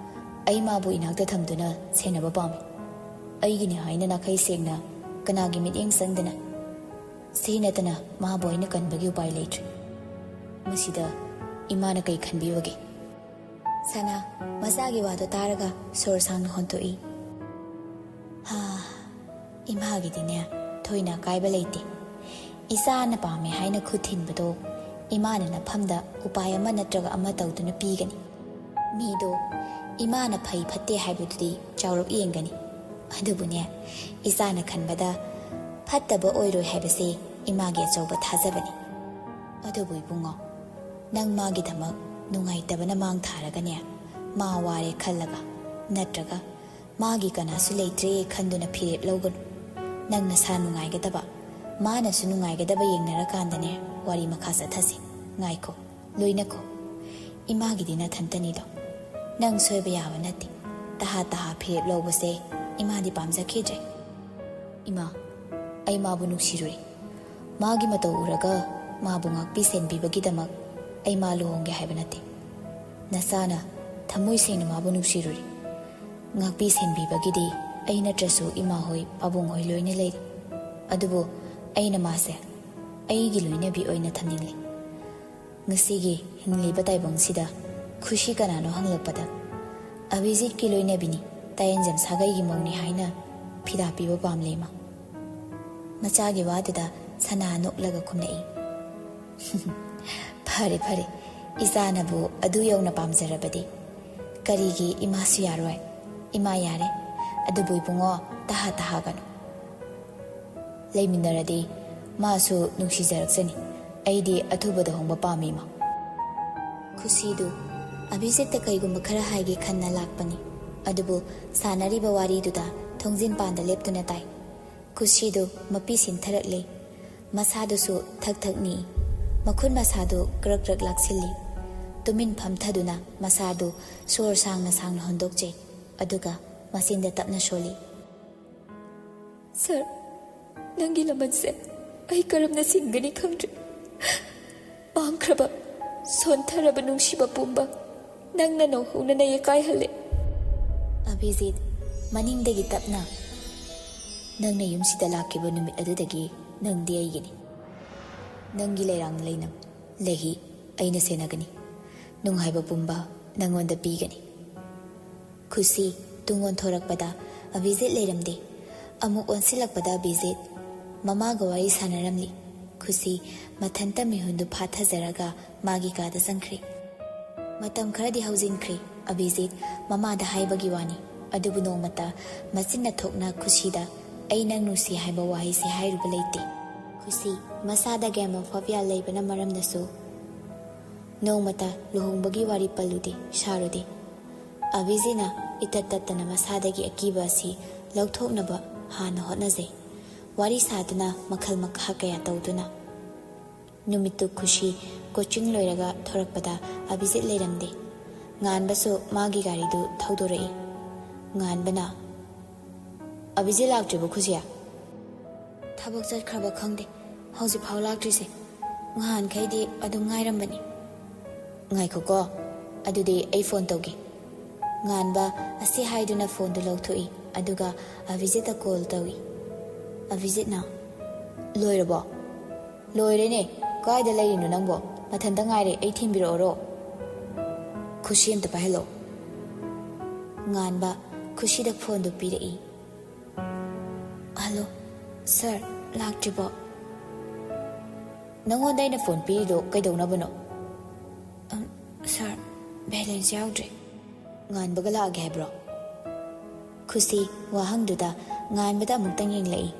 ꯑꯩ ꯃꯥꯕꯨ ꯏꯅꯥꯛꯇ ꯊꯝꯗꯨꯅ ꯁꯦꯟꯅꯕ ꯄꯥꯝꯃꯤ꯫ ꯑꯩꯒꯤꯅꯤ ꯍꯥꯏꯅ ꯅꯥꯈꯩ ꯁꯦꯡꯅ ꯀꯅꯥꯒꯤ ꯃꯤꯠꯌꯦꯡ ꯆꯪꯗꯅ꯫ ꯁꯤ ꯅꯠꯇꯅ ꯃꯥꯕꯨ ꯑꯩꯅ ꯀꯟꯕꯒꯤ ꯎꯄꯥꯏ ꯂꯩꯇ꯭ꯔꯦ꯫ ꯃꯁꯤꯗ ꯏꯃꯥꯅ ꯀꯩ ꯈꯟꯕꯤꯕꯒꯦ? ꯁꯅꯥ ꯃꯆꯥꯒꯤ ꯋꯥꯗꯣ ꯇꯥꯔꯒ ꯁꯣꯔ ꯁꯥꯡꯅ ꯍꯣꯟꯊꯣꯛꯏ꯫ ꯍꯥ, ꯏꯃꯥꯒꯤꯗꯤꯅꯦ ꯊꯣꯏꯅ ꯑꯀꯥꯏꯕ ꯂꯩꯇꯦ꯫ ꯏꯆꯥꯅ ꯄꯥꯝꯃꯦ ꯍꯥꯏꯅ ꯈꯨꯠ ꯊꯤꯟꯕꯗꯣ ꯏꯃꯥꯅ ꯅꯐꯝꯗ ꯎꯄꯥꯏ ꯑꯃ ꯅꯠꯇ꯭ꯔꯒ ꯑꯃ ꯇꯧꯗꯨꯅ ꯄꯤꯒꯅꯤ꯫ ꯃꯤꯗꯣ ꯏꯃꯥꯅ ꯐꯩ ꯐꯠꯇꯦ ꯍꯥꯏꯕꯗꯨꯗꯤ ꯆꯥꯎꯔꯞ ꯌꯦꯡꯒꯅꯤ꯫ ꯑꯗꯨꯕꯨꯅꯦ, ꯏꯆꯥꯅ ꯈꯟꯕꯗ ꯐꯠꯇꯕ ꯑꯣꯏꯔꯣꯏ ꯍꯥꯏꯕꯁꯦ ꯏꯃꯥꯒꯤ ꯑꯆꯧꯕ ꯊꯥꯖꯕꯅꯤ꯫ ꯑꯗꯨꯕꯨ ꯏꯕꯨꯡꯉꯣ, ꯅꯪ ꯃꯥꯒꯤꯗꯃꯛ ꯅꯨꯡꯉꯥꯏꯇꯕꯅ ꯃꯥꯡ ꯊꯥꯔꯒꯅꯦ, ꯃꯥ ꯋꯥꯔꯦ ꯈꯜꯂꯒ, ꯅꯠꯇ꯭ꯔꯒ ꯃꯥꯒꯤ ꯀꯅꯥꯁꯨ ꯂꯩꯇ꯭ꯔꯦ ꯈꯟꯗꯨꯅ ꯐꯤꯔꯦꯞ ꯂꯧꯒꯅꯨ꯫ ꯅꯪ ꯅꯁꯥ ꯅꯨꯡꯉꯥꯏꯒꯗꯕ, ꯃꯥꯅꯁꯨ ꯅꯨꯡꯉꯥꯏꯒꯗꯕ ꯌꯦꯡꯅꯔꯀꯥꯟꯗꯅꯦ ꯋꯥꯔꯤ ꯃꯈꯥ ꯆꯠꯊꯁꯤ꯫ ꯉꯥꯏꯈꯣ, ꯂꯣꯏꯅꯈꯣ꯫ ꯏꯃꯥꯒꯤꯗꯤ ꯅꯊꯟꯇꯅꯤꯗꯣ꯫ ꯅꯪ ꯁꯣꯏꯕ ꯌꯥꯕ ꯅꯠꯇꯦ꯫ ꯇꯍꯥ ꯇꯍꯥ ꯐꯤꯔꯦꯞ ꯂꯧꯕꯁꯦ ꯏꯃꯥꯗꯤ ꯄꯥꯝꯖꯈꯤꯗ꯭ꯔꯦ꯫ ꯏꯃꯥ, ꯑꯩ ꯃꯥꯕꯨ ꯅꯨꯡꯁꯤꯔꯨꯔꯦ꯫ ꯃꯥꯒꯤ ꯃꯇꯧ ꯎꯔꯒ ꯃꯥꯕꯨ ꯉꯥꯛꯄꯤ ꯁꯦꯟꯕꯤꯕꯒꯤꯗꯃꯛ ꯑꯩ ꯃꯥ ꯂꯨꯍꯣꯡꯒꯦ ꯍꯥꯏꯕ ꯅꯠꯇꯦ꯫ ꯅꯆꯥꯅ ꯊꯃꯣꯏ ꯁꯦꯡꯅ ꯃꯥꯕꯨ ꯅꯨꯡꯁꯤꯔꯨꯔꯦ꯫ ꯉꯥꯛꯄꯤ ꯁꯦꯟꯕꯤꯕꯒꯤꯗꯤ ꯑꯩ ꯅꯠꯇ꯭ꯔꯁꯨ ꯏꯃꯥ ꯍꯣꯏ, ꯄꯥꯕꯨꯡ ꯍꯣꯏ ꯂꯣꯏꯅ ꯂꯩꯔꯤ꯫ ꯑꯗꯨꯕꯨ ꯑꯩꯅ ꯃꯥꯁꯦ ꯑꯩꯒꯤ ꯂꯣꯏꯅꯕꯤ ꯑꯣꯏꯅ ꯊꯝꯅꯤꯡꯂꯤ꯫ ꯉꯁꯤꯒꯤ ꯍꯤꯡꯂꯤꯕ ꯇꯥꯏꯕꯪꯁꯤꯗ ꯈꯨꯁꯤ ꯀꯅꯥꯅꯣ ꯍꯪꯂꯛꯄꯗ, "ꯑꯚꯤꯖꯤꯠꯀꯤ ꯂꯣꯏꯅꯕꯤꯅꯤ, ꯇꯥꯌꯦꯟꯖꯝ ꯁꯥꯒꯩꯒꯤ ꯃꯧꯅꯤ" ꯍꯥꯏꯅ ꯐꯤꯗꯥ ꯄꯤꯕ ꯄꯥꯝꯂꯦ, ꯏꯃꯥ꯫ ꯃꯆꯥꯒꯤ ꯋꯥꯗꯨꯗ ꯁꯅꯥ ꯅꯣꯛꯂꯒ ꯈꯨꯝꯂꯛꯏ꯫ "ꯐꯔꯦ, ꯐꯔꯦ, ꯏꯆꯥꯅꯕꯨ ꯑꯗꯨ ꯌꯧꯅ ꯄꯥꯝꯖꯔꯕꯗꯤ ꯀꯔꯤꯒꯤ ꯏꯃꯥꯁꯨ ꯌꯥꯔꯣꯏ? ꯏꯃꯥ ꯌꯥꯔꯦ꯫ ꯑꯗꯨꯕꯨ ꯏꯕꯨꯡꯉꯣ, ꯇꯍꯥ ꯇꯍꯥꯒꯅꯨ꯫ ꯂꯩꯃꯤꯟꯅꯔꯗꯤ ꯃꯥꯁꯨ ꯅꯨꯡꯁꯤꯖꯔꯛꯆꯅꯤ꯫ ꯑꯩꯗꯤ ꯑꯊꯨꯕꯗ ꯍꯣꯡꯕ ꯄꯥꯝꯃꯤ, ꯏꯃꯥ"꯫ ꯈꯨꯁꯤꯗꯨ ꯑꯚꯤꯖꯤꯠꯇ ꯀꯩꯒꯨꯝꯕ ꯈꯔ ꯍꯥꯏꯒꯦ ꯈꯟꯅ ꯂꯥꯛꯄꯅꯤ꯫ ꯑꯗꯨꯕꯨ ꯁꯥꯟꯅꯔꯤꯕ ꯋꯥꯔꯤꯗꯨꯗ ꯊꯣꯡꯖꯤꯟ ꯄꯥꯟꯗ ꯂꯦꯞꯇꯨꯅ ꯇꯥꯏ꯫ ꯈꯨꯁꯤꯗꯨ ꯃꯄꯤ ꯁꯤꯟꯊꯔꯛꯂꯦ꯫ ꯃꯁꯥꯗꯨꯁꯨ ꯊꯛ ꯊꯛ ꯅꯤꯛꯏ꯫ ꯃꯈꯨꯠ ꯃꯁꯥꯗꯨ ꯀ꯭ꯔꯛ ꯀ꯭ꯔꯛ ꯂꯥꯛꯁꯤꯜꯂꯤ꯫ ꯇꯨꯃꯤꯟ ꯐꯝꯊꯗꯨꯅ ꯃꯁꯥꯗꯨ ꯁꯣꯔ ꯁꯥꯡꯅ ꯁꯥꯡꯅ ꯍꯣꯟꯗꯣꯛꯆꯩ꯫ ꯑꯗꯨꯒ ꯃꯆꯤꯟꯗ ꯇꯞꯅ ꯁꯣꯜꯂꯤ꯫ "ꯁꯥꯔ, ꯅꯪꯒꯤ ꯂꯃꯟꯁꯦ ꯑꯩ ꯀꯔꯝꯅ ꯁꯤꯡꯒꯅꯤ ꯈꯪꯗ꯭ꯔꯦ꯫ ꯃꯥꯡꯈ꯭ꯔꯕ, ꯁꯣꯟꯊꯔꯕ ꯅꯨꯡꯁꯤꯕ ꯄꯨꯝꯕ ꯅꯪꯅ ꯅꯧꯍꯧꯅꯅ ꯌꯦꯀꯥꯏꯍꯜꯂꯦ꯫" ꯑꯚꯤꯖꯤꯠ, ꯃꯅꯤꯡꯗꯒꯤ ꯇꯞꯅ, "ꯅꯪꯅ ꯌꯨꯝꯁꯤꯗ ꯂꯥꯛꯈꯤꯕ ꯅꯨꯃꯤꯠ ꯑꯗꯨꯗꯒꯤ ꯅꯪꯗꯤ ꯑꯩꯒꯤꯅꯤ꯫ ꯅꯪꯒꯤ ꯂꯩꯔꯥꯡ ꯂꯩꯅꯝ, ꯂꯩꯍꯤ ꯑꯩꯅ ꯁꯦꯟꯅꯒꯅꯤ꯫ ꯅꯨꯡꯉꯥꯏꯕ ꯄꯨꯝꯕ ꯅꯪꯉꯣꯟꯗ ꯄꯤꯒꯅꯤ꯫" ꯈꯨꯁꯤ ꯇꯨꯡ ꯑꯣꯟꯊꯣꯔꯛꯄꯗ ꯑꯚꯤꯖꯤꯠ ꯂꯩꯔꯝꯗꯦ꯫ ꯑꯃꯨꯛ ꯑꯣꯟꯁꯤꯜꯂꯛꯄꯗ ꯑꯚꯤꯖꯤꯠ ꯃꯃꯥꯒ ꯋꯥꯔꯤ ꯁꯥꯟꯅꯔꯝꯂꯤ꯫ ꯈꯨꯁꯤ ꯃꯊꯟꯇ ꯃꯤꯍꯨꯟꯗꯨ ꯐꯥꯊꯖꯔꯒ ꯃꯥꯒꯤ ꯀꯥꯗ ꯆꯪꯈ꯭ꯔꯦ꯫ ꯃꯇꯝ ꯈꯔꯗꯤ ꯍꯧꯖꯤꯟꯈ꯭ꯔꯦ꯫ ꯑꯚꯤꯖꯤꯠ ꯃꯃꯥꯗ ꯍꯥꯏꯕꯒꯤ ꯋꯥꯅꯤ, ꯑꯗꯨꯕꯨ ꯅꯣꯡꯃꯇ ꯃꯆꯤꯟꯅ ꯊꯣꯛꯅ ꯈꯨꯁꯤꯗ "ꯑꯩ ꯅꯪ ꯅꯨꯡꯁꯤ" ꯍꯥꯏꯕ ꯋꯥꯍꯩꯁꯤ ꯍꯥꯏꯔꯨꯕ ꯂꯩꯇꯦ꯫ ꯈꯨꯁꯤ ꯃꯁꯥꯗ ꯒꯦꯃꯣꯐꯣꯕꯤꯌꯥ ꯂꯩꯕꯅ ꯃꯔꯝꯅꯁꯨ ꯅꯣꯡꯃꯇ ꯂꯨꯍꯣꯡꯕꯒꯤ ꯋꯥꯔꯤ ꯄꯜꯂꯨꯗꯦ, ꯁꯥꯔꯨꯗꯦ꯫ ꯑꯚꯤꯖꯤꯠꯅ ꯏꯇꯠ ꯇꯠꯇꯅ ꯃꯁꯥꯗꯒꯤ ꯑꯀꯤꯕ ꯑꯁꯤ ꯂꯧꯊꯣꯛꯅꯕ ꯍꯥꯟꯅ ꯍꯣꯠꯅꯖꯩ꯫ ꯋꯥꯔꯤ ꯁꯥꯗꯨꯅ, ꯃꯈꯜ ꯃꯈꯥ ꯀꯌꯥ ꯇꯧꯗꯨꯅ꯫ ꯅꯨꯃꯤꯠꯇꯨ ꯈꯨꯁꯤ ꯀꯣꯆꯤꯡ ꯂꯣꯏꯔꯒ ꯊꯣꯔꯛꯄꯗ ꯑꯚꯤꯖꯤꯠ ꯂꯩꯔꯝꯗꯦ꯫ ꯉꯥꯟꯕꯁꯨ ꯃꯥꯒꯤ ꯒꯥꯔꯤꯗꯨ ꯊꯧꯗꯣꯔꯛꯏ꯫ ꯉꯥꯟꯕꯅ, "ꯑꯚꯤꯖꯤꯠ ꯂꯥꯛꯇ꯭ꯔꯤꯕꯣ ꯈꯨꯁꯤ?" "ꯊꯕꯛ ꯆꯠꯈ꯭ꯔꯕ ꯈꯪꯗꯦ, ꯍꯧꯖꯤꯛꯐꯥꯎ ꯂꯥꯛꯇ꯭ꯔꯤꯁꯦ꯫ ꯉꯍꯥꯟꯈꯩꯗꯤ ꯑꯗꯨꯝ ꯉꯥꯏꯔꯝꯕꯅꯤ꯫" "ꯉꯥꯏꯈꯣꯀꯣ, ꯑꯗꯨꯗꯤ ꯑꯩ ꯐꯣꯟ ꯇꯧꯒꯦ꯫" ꯉꯥꯟꯕ ꯑꯁꯤ ꯍꯥꯏꯗꯨꯅ ꯐꯣꯟꯗꯨ ꯂꯧꯊꯣꯛꯏ, ꯑꯗꯨꯒ ꯑꯚꯤꯖꯤꯠꯇ ꯀꯣꯜ ꯇꯧꯏ꯫ ꯑꯚꯤꯖꯤꯠꯅ, "ꯂꯣꯏꯔꯕꯣ?" "ꯂꯣꯏꯔꯦꯅꯦ, ꯀꯥꯏꯗ ꯂꯩꯔꯤꯅꯣ ꯅꯪꯕꯣ? ꯃꯊꯟꯇ ꯉꯥꯏꯔꯦ, ꯑꯩ ꯊꯤꯟꯕꯤꯔꯛꯑꯣꯔꯣ?" "ꯈꯨꯁꯤ ꯑꯝꯇ ꯄꯥꯏꯍꯜꯂꯣ꯫" ꯉꯥꯟꯕ ꯈꯨꯁꯤꯗ ꯐꯣꯟꯗꯨ ꯄꯤꯔꯛꯏ꯫ "ꯍꯜꯂꯣ, ꯁꯥꯔ, ꯂꯥꯛꯇ꯭ꯔꯤꯕꯣ?" "ꯅꯪꯉꯣꯟꯗ ꯑꯩꯅ ꯐꯣꯟ ꯄꯤꯔꯤꯗꯣ ꯀꯩꯗꯧꯅꯕꯅꯣ?" "ꯑꯝ, ꯁꯥꯔ, ꯕꯦꯂꯦꯟꯁ ꯌꯥꯎꯗ꯭ꯔꯦ꯫" "ꯉꯥꯟꯕꯒ ꯂꯥꯛꯑꯒꯦ ꯍꯥꯏꯕ꯭ꯔꯣ?" ꯈꯨꯁꯤ ꯋꯥꯍꯪꯗꯨꯗ ꯉꯥꯟꯕꯗ ꯑꯃꯨꯛꯇꯪ ꯌꯦꯡꯂꯛꯏ꯫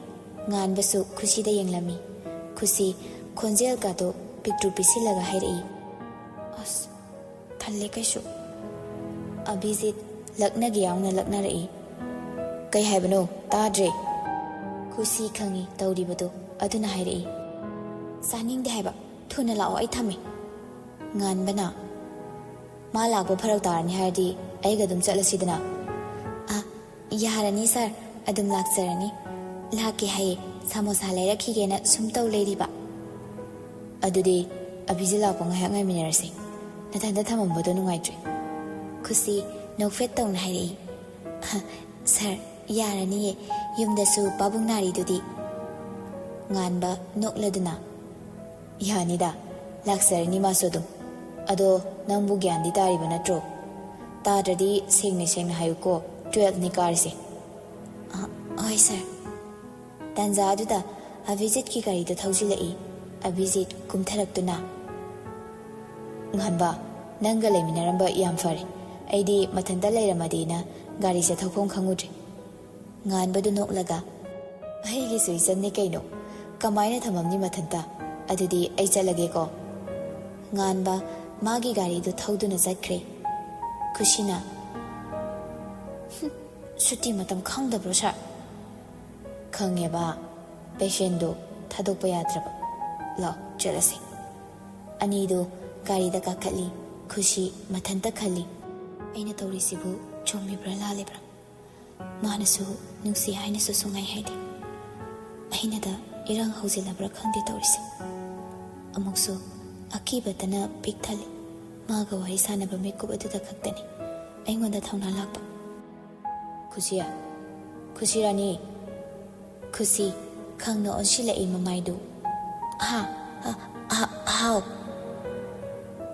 ꯉꯥꯟꯕꯁꯨ ꯈꯨꯁꯤꯗ ꯌꯦꯡꯂꯝꯃꯤ꯫ ꯈꯨꯁꯤ ꯈꯣꯟꯖꯦꯜꯒꯗꯣ ꯄꯤꯛꯇ꯭ꯔꯨ ꯄꯤꯛꯁꯤꯜꯂꯒ ꯍꯥꯏꯔꯛꯏ, "ꯑꯁ, ꯊꯜꯂꯦ ꯀꯩꯁꯨ꯫" ꯑꯚꯤꯖꯤꯠ ꯂꯛꯅꯒꯦ ꯌꯥꯎꯅ ꯂꯛꯅꯔꯛꯏ꯫ "ꯀꯩ ꯍꯥꯏꯕꯅꯣ? ꯇꯥꯗ꯭ꯔꯦ꯫" ꯈꯨꯁꯤ ꯈꯪꯏ ꯇꯧꯔꯤꯕꯗꯣ, ꯑꯗꯨꯅ ꯍꯥꯏꯔꯛꯏ, "ꯆꯥꯅꯤꯡꯗꯦ ꯍꯥꯏꯕ, ꯊꯨꯅ ꯂꯥꯛꯑꯣ, ꯑꯩ ꯊꯝꯃꯦ꯫" ꯉꯥꯟꯕꯅ, "ꯃꯥ ꯂꯥꯛꯄ ꯐꯔꯛ ꯇꯥꯔꯅꯤ ꯍꯥꯏꯔꯗꯤ ꯑꯩꯒ ꯑꯗꯨꯝ ꯆꯠꯂꯁꯤꯗꯅ꯫" ꯌꯥꯔꯅꯤ ꯁꯥꯔ, ꯑꯗꯨꯝ ꯂꯥꯛꯆꯔꯅꯤ꯫ ꯂꯥꯛꯀꯦ ꯍꯥꯏꯌꯦ, ꯁꯃꯣꯁꯥ ꯂꯩꯔꯛꯈꯤꯒꯦꯅ ꯁꯨꯝ ꯇꯧ ꯂꯩꯔꯤꯕ꯫ ꯑꯗꯨꯗꯤ ꯑꯕꯤꯖꯤꯠ ꯂꯥꯛꯄ ꯉꯥꯏꯍꯥꯛ ꯉꯥꯏꯃꯤꯟꯅꯔꯁꯦ꯫ ꯅꯊꯟꯗ ꯊꯝꯃꯝꯕꯗꯣ ꯅꯨꯡꯉꯥꯏꯇ꯭ꯔꯦ꯫ ꯈꯨꯁꯤ ꯅꯣꯛꯐꯦꯠ ꯇꯧꯅ ꯍꯥꯏꯔꯛꯏ꯫ "ꯍ, ꯁꯥꯔ, ꯌꯥꯔꯅꯤꯌꯦ, ꯌꯨꯝꯗꯁꯨ ꯄꯥꯕꯨꯡ ꯅꯥꯔꯤꯗꯨꯗꯤ꯫" ꯉꯥꯟꯕ ꯅꯣꯛꯂꯗꯨꯅ, "ꯌꯥꯅꯤꯗ, ꯂꯥꯛꯆꯔꯅꯤ ꯃꯥꯁꯨ ꯑꯗꯨꯝ꯫ ꯑꯗꯣ ꯅꯪꯕꯨ ꯒ꯭ꯌꯥꯟꯗꯤ ꯇꯥꯔꯤꯕ ꯅꯠꯇ꯭ꯔꯣ? ꯇꯥꯗ꯭ꯔꯗꯤ ꯁꯦꯡꯅ ꯁꯦꯡꯅ ꯍꯥꯏꯌꯨꯀꯣ, ꯇꯨꯌꯦꯜꯐꯅꯤ ꯀꯥꯔꯤꯁꯦ꯫" "ꯑ, ꯍꯣꯏ ꯁꯥꯔ꯫" ꯇꯥꯟꯖꯥ ꯑꯗꯨꯗ ꯑꯕꯤꯖꯤꯠꯀꯤ ꯒꯥꯔꯤꯗꯨ ꯊꯧꯖꯤꯜꯂꯛꯏ꯫ ꯑꯕꯤꯖꯤꯠ ꯀꯨꯝꯊꯔꯛꯇꯨꯅ, "ꯉꯥꯟꯕ, ꯅꯪꯒ ꯂꯩꯃꯤꯟꯅꯔꯝꯕ ꯌꯥꯝ ꯐꯔꯦ꯫ ꯑꯩꯗꯤ ꯃꯊꯟꯇ ꯂꯩꯔꯝꯃꯗꯤꯅ ꯒꯥꯔꯤꯁꯦ ꯊꯧꯐꯝ ꯈꯪꯉꯨꯗ꯭ꯔꯦ꯫" ꯉꯥꯟꯕꯗꯨ ꯅꯣꯛꯂꯒ, "ꯑꯩꯒꯤꯁꯨ ꯏꯆꯟꯅꯤ ꯀꯩꯅꯣ꯫ ꯀꯃꯥꯏꯅ ꯊꯝꯃꯝꯅꯤ ꯃꯊꯟꯇ? ꯑꯗꯨꯗꯤ ꯑꯩ ꯆꯠꯂꯒꯦꯀꯣ꯫" ꯉꯥꯟꯕ ꯃꯥꯒꯤ ꯒꯥꯔꯤꯗꯨ ꯊꯧꯗꯨꯅ ꯆꯠꯈ꯭ꯔꯦ꯫ ꯈꯨꯁꯤꯅ, "ꯍꯨꯝ, ꯁꯨꯇꯤ ꯃꯇꯝ ꯈꯪꯗꯕ꯭ꯔꯣ ꯁꯥꯔ?" "ꯈꯪꯉꯦꯕ, ꯄꯦꯁꯦꯟꯗꯨ ꯊꯥꯗꯣꯛꯄ ꯌꯥꯗ꯭ꯔꯕ꯫ ꯂꯥꯛꯑꯣ, ꯆꯠꯂꯁꯤ꯫" ꯑꯅꯤꯗꯨ ꯒꯥꯔꯤꯗ ꯀꯥꯈꯠꯂꯤ꯫ ꯈꯨꯁꯤ ꯃꯊꯟꯇ ꯈꯜꯂꯤ, "ꯑꯩꯅ ꯇꯧꯔꯤꯁꯤꯕꯨ ꯆꯨꯝꯃꯤꯕ꯭ꯔꯥ ꯂꯥꯜꯂꯤꯕ꯭ꯔꯥ? ꯃꯥꯅꯁꯨ ꯅꯨꯡꯁꯤ ꯍꯥꯏꯅꯁꯨ ꯁꯨꯡꯍꯥꯏ ꯍꯥꯏꯗꯦ꯫ ꯑꯩꯅꯗ ꯏꯔꯥꯡ ꯍꯧꯖꯤꯜꯂꯕ꯭ꯔꯥ ꯈꯪꯗꯦ ꯇꯧꯔꯤꯁꯦ꯫" ꯑꯃꯨꯛꯁꯨ ꯑꯀꯤꯕꯇꯅ ꯄꯤꯛ ꯊꯜꯂꯤ꯫ ꯃꯥꯒ ꯋꯥꯔꯤ ꯁꯥꯟꯅꯕ ꯃꯤꯀꯨꯞ ꯑꯗꯨꯗ ꯈꯛꯇꯅꯤ ꯑꯩꯉꯣꯟꯗ ꯊꯧꯅꯥ ꯂꯥꯛꯄ꯫ "ꯈꯨꯁꯤ, ꯈꯨꯁꯤ ꯔꯥꯅꯤ꯫" ꯈꯨꯁꯤ ꯈꯪꯅ ꯑꯣꯟꯁꯤꯜꯂꯛꯏ ꯃꯃꯥꯏꯗꯨ꯫ "ꯍꯥ? ꯑ, ꯑ, ꯍꯥꯎ꯫"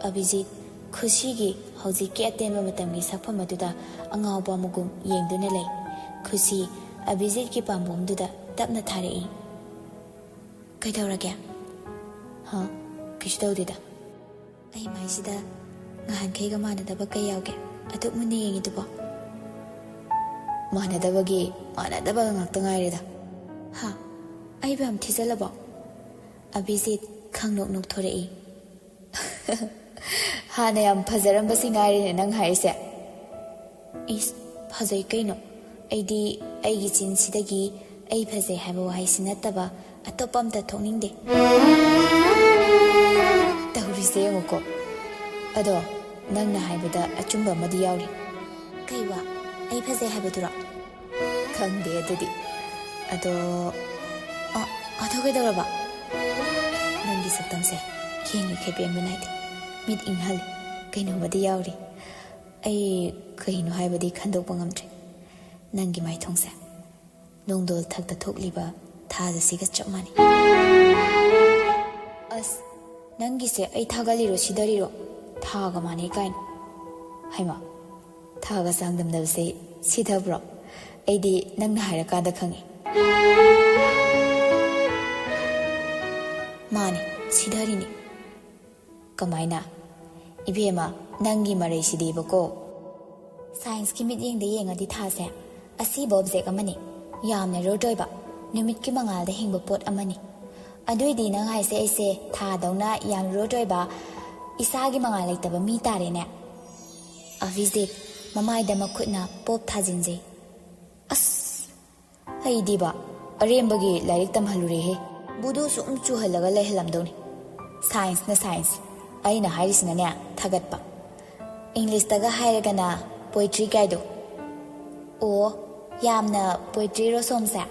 ꯑꯕꯤꯖꯤꯠ ꯈꯨꯁꯤꯒꯤ ꯍꯧꯖꯤꯛꯀꯤ ꯑꯇꯦꯟꯕ ꯃꯇꯝꯒꯤ ꯁꯛꯐꯝ ꯑꯗꯨꯗ ꯑꯉꯥꯎꯕ ꯑꯃꯒꯨꯝ ꯌꯦꯡꯗꯨꯅ ꯂꯩ꯫ ꯈꯨꯁꯤ ꯑꯕꯤꯖꯤꯠꯀꯤ ꯄꯥꯝꯕꯣꯝꯗꯨꯗ ꯇꯞꯅ ꯊꯥꯔꯛꯏ꯫ "ꯀꯩꯗꯧꯔꯒꯦ?" "ꯍꯥ? ꯀꯩꯁꯨ ꯇꯧꯗꯦꯗ꯫" "ꯑꯩ ꯃꯥꯏꯁꯤꯗ ꯅꯍꯥꯟꯈꯩꯒ ꯃꯥꯟꯅꯗꯕ ꯀꯩ ꯌꯥꯎꯒꯦ? ꯑꯗꯨꯛ ꯃꯨꯟꯅ ꯌꯦꯡꯉꯤꯗꯨꯕꯣ?" "ꯃꯥꯟꯅꯗꯕꯒꯤ ꯃꯥꯟꯅꯗꯕ ꯉꯥꯛꯇ ꯉꯥꯏꯔꯦꯗ꯫" "ꯍꯥ? ꯑꯩꯕꯨ ꯌꯥꯝ ꯊꯤꯖꯜꯂꯕꯣ?" ꯑꯕꯤꯖꯤꯠ ꯈꯪꯅꯣꯛ ꯅꯣꯛꯊꯣꯔꯛꯏ꯫ "ꯍꯥꯟꯅ ꯌꯥꯝ ꯐꯖꯔꯝꯕꯁꯤ ꯉꯥꯏꯔꯦꯅꯦ ꯅꯪ ꯍꯥꯏꯔꯤꯁꯦ?" "ꯏꯁ, ꯐꯖꯩ ꯀꯩꯅꯣ꯫ ꯑꯩꯗꯤ ꯑꯩꯒꯤ ꯆꯤꯟꯁꯤꯗꯒꯤ ꯑꯩ ꯐꯖꯩ ꯍꯥꯏꯕ ꯋꯥꯍꯩꯁꯤ ꯅꯠꯇꯕ ꯑꯇꯣꯞꯄ ꯑꯝꯇ ꯊꯣꯛꯅꯤꯡꯗꯦ꯫" ꯇꯧꯔꯤꯁꯦ ꯌꯦꯡꯉꯨꯀꯣ꯫ ꯑꯗꯣ ꯅꯪꯅ ꯍꯥꯏꯕꯗ ꯑꯆꯨꯝꯕ ꯑꯃꯗꯤ ꯌꯥꯎꯔꯤ꯫ "ꯀꯩ ꯋꯥ? ꯑꯩ ꯐꯖꯩ ꯍꯥꯏꯕꯗꯨꯔꯣ?" ꯈꯪꯗꯦ ꯑꯗꯨꯗꯤ꯫ ꯑꯗꯣ, ꯑ, ꯑꯗꯣ ꯀꯩꯗꯧꯔꯕ? ꯅꯪꯒꯤ ꯁꯛꯇꯝꯁꯦ ꯌꯦꯡꯉꯤꯈꯩ ꯄꯦꯟꯕ ꯅꯥꯏꯗꯦ꯫ ꯃꯤꯠ ꯏꯪꯍꯜꯂꯤ꯫ ꯀꯩꯅꯣꯝꯃꯗꯤ ꯌꯥꯎꯔꯤ꯫ ꯑꯩ ꯀꯩꯅꯣ ꯍꯥꯏꯕꯗꯤ ꯈꯟꯗꯣꯛꯄ ꯉꯝꯗ꯭ꯔꯦ꯫ ꯅꯪꯒꯤ ꯃꯥꯏꯊꯣꯡꯁꯦ ꯅꯣꯡꯗꯣꯜ ꯊꯛꯇ ꯊꯣꯛꯂꯤꯕ ꯊꯥꯖꯁꯤꯒ ꯆꯞ ꯃꯥꯟꯅꯩ꯫ ꯑꯁ, ꯅꯪꯒꯤꯁꯦ ꯑꯩ ꯊꯥꯒꯠꯂꯤꯔꯣ ꯁꯤꯗꯔꯤꯔꯣ? ꯊꯥꯒ ꯃꯥꯟꯅꯩ ꯀꯥꯏꯅ꯫ ꯍꯩꯃꯥ, ꯊꯥꯒ ꯆꯥꯡꯗꯝꯅꯕꯁꯦ ꯁꯤꯊꯕ꯭ꯔꯣ? ꯑꯩꯗꯤ ꯅꯪꯅ ꯍꯥꯏꯔꯀꯥꯟꯗ ꯈꯪꯉꯦ꯫ ꯃꯥꯅꯦ, ꯁꯤꯊꯔꯤꯅꯦ꯫ ꯀꯃꯥꯏꯅ? ꯏꯕꯦꯝꯃ, ꯅꯪꯒꯤ ꯃꯔꯩꯁꯤꯗꯤꯕꯀꯣ꯫ ꯁꯥꯏꯟꯁꯀꯤ ꯃꯤꯠꯌꯦꯡꯗ ꯌꯦꯡꯉꯗꯤ ꯊꯥꯁꯦ ꯑꯁꯤꯕ ꯑꯣꯕꯖꯦꯛ ꯑꯃꯅꯤ, ꯌꯥꯝꯅ ꯔꯨꯠ ꯑꯣꯏꯕ, ꯅꯨꯃꯤꯠꯀꯤ ꯃꯉꯥꯜꯗ ꯍꯤꯡꯕ ꯄꯣꯠ ꯑꯃꯅꯤ꯫ ꯑꯗꯨꯏꯗꯤ ꯅꯪ ꯍꯥꯏꯁꯦ ꯑꯩꯁꯦ ꯊꯥꯗꯧꯅ ꯌꯥꯝ ꯔꯨꯠ ꯑꯣꯏꯕ, ꯏꯁꯥꯒꯤ ꯃꯉꯥꯜ ꯂꯩꯇꯕ ꯃꯤ ꯇꯥꯔꯦꯅꯦ? ꯑꯚꯤꯖꯤꯠ, ꯃꯃꯥꯏꯗ ꯃꯈꯨꯠꯅ ꯄꯣꯞ ꯊꯥꯖꯤꯟꯖꯩ꯫ ꯑꯁ! ꯑꯩꯗꯤꯕ, ꯑꯔꯦꯝꯕꯒꯤ ꯂꯥꯏꯔꯤꯛ ꯇꯝꯍꯜꯂꯨꯔꯦꯍꯦ꯫ ꯕꯨꯗꯨ ꯁꯨꯝ ꯆꯨꯍꯜꯂꯒ ꯂꯩꯍꯜꯂꯝꯗꯧꯅꯤ꯫ ꯁꯥꯏꯟꯁꯅ ꯁꯥꯏꯟꯁ, ꯑꯩꯅ ꯍꯥꯏꯔꯤꯁꯤꯅꯅꯦ, ꯊꯥꯒꯠꯄ꯫ ꯏꯪꯂꯤꯁꯇꯒ ꯍꯥꯏꯔꯒꯅ ꯄꯣꯏꯇ꯭ꯔꯤ ꯀꯥꯏꯗꯣ꯫ ꯑꯣ, ꯌꯥꯝꯅ ꯄꯣꯏꯇ꯭ꯔꯤꯔꯣ ꯁꯣꯝꯁꯦ?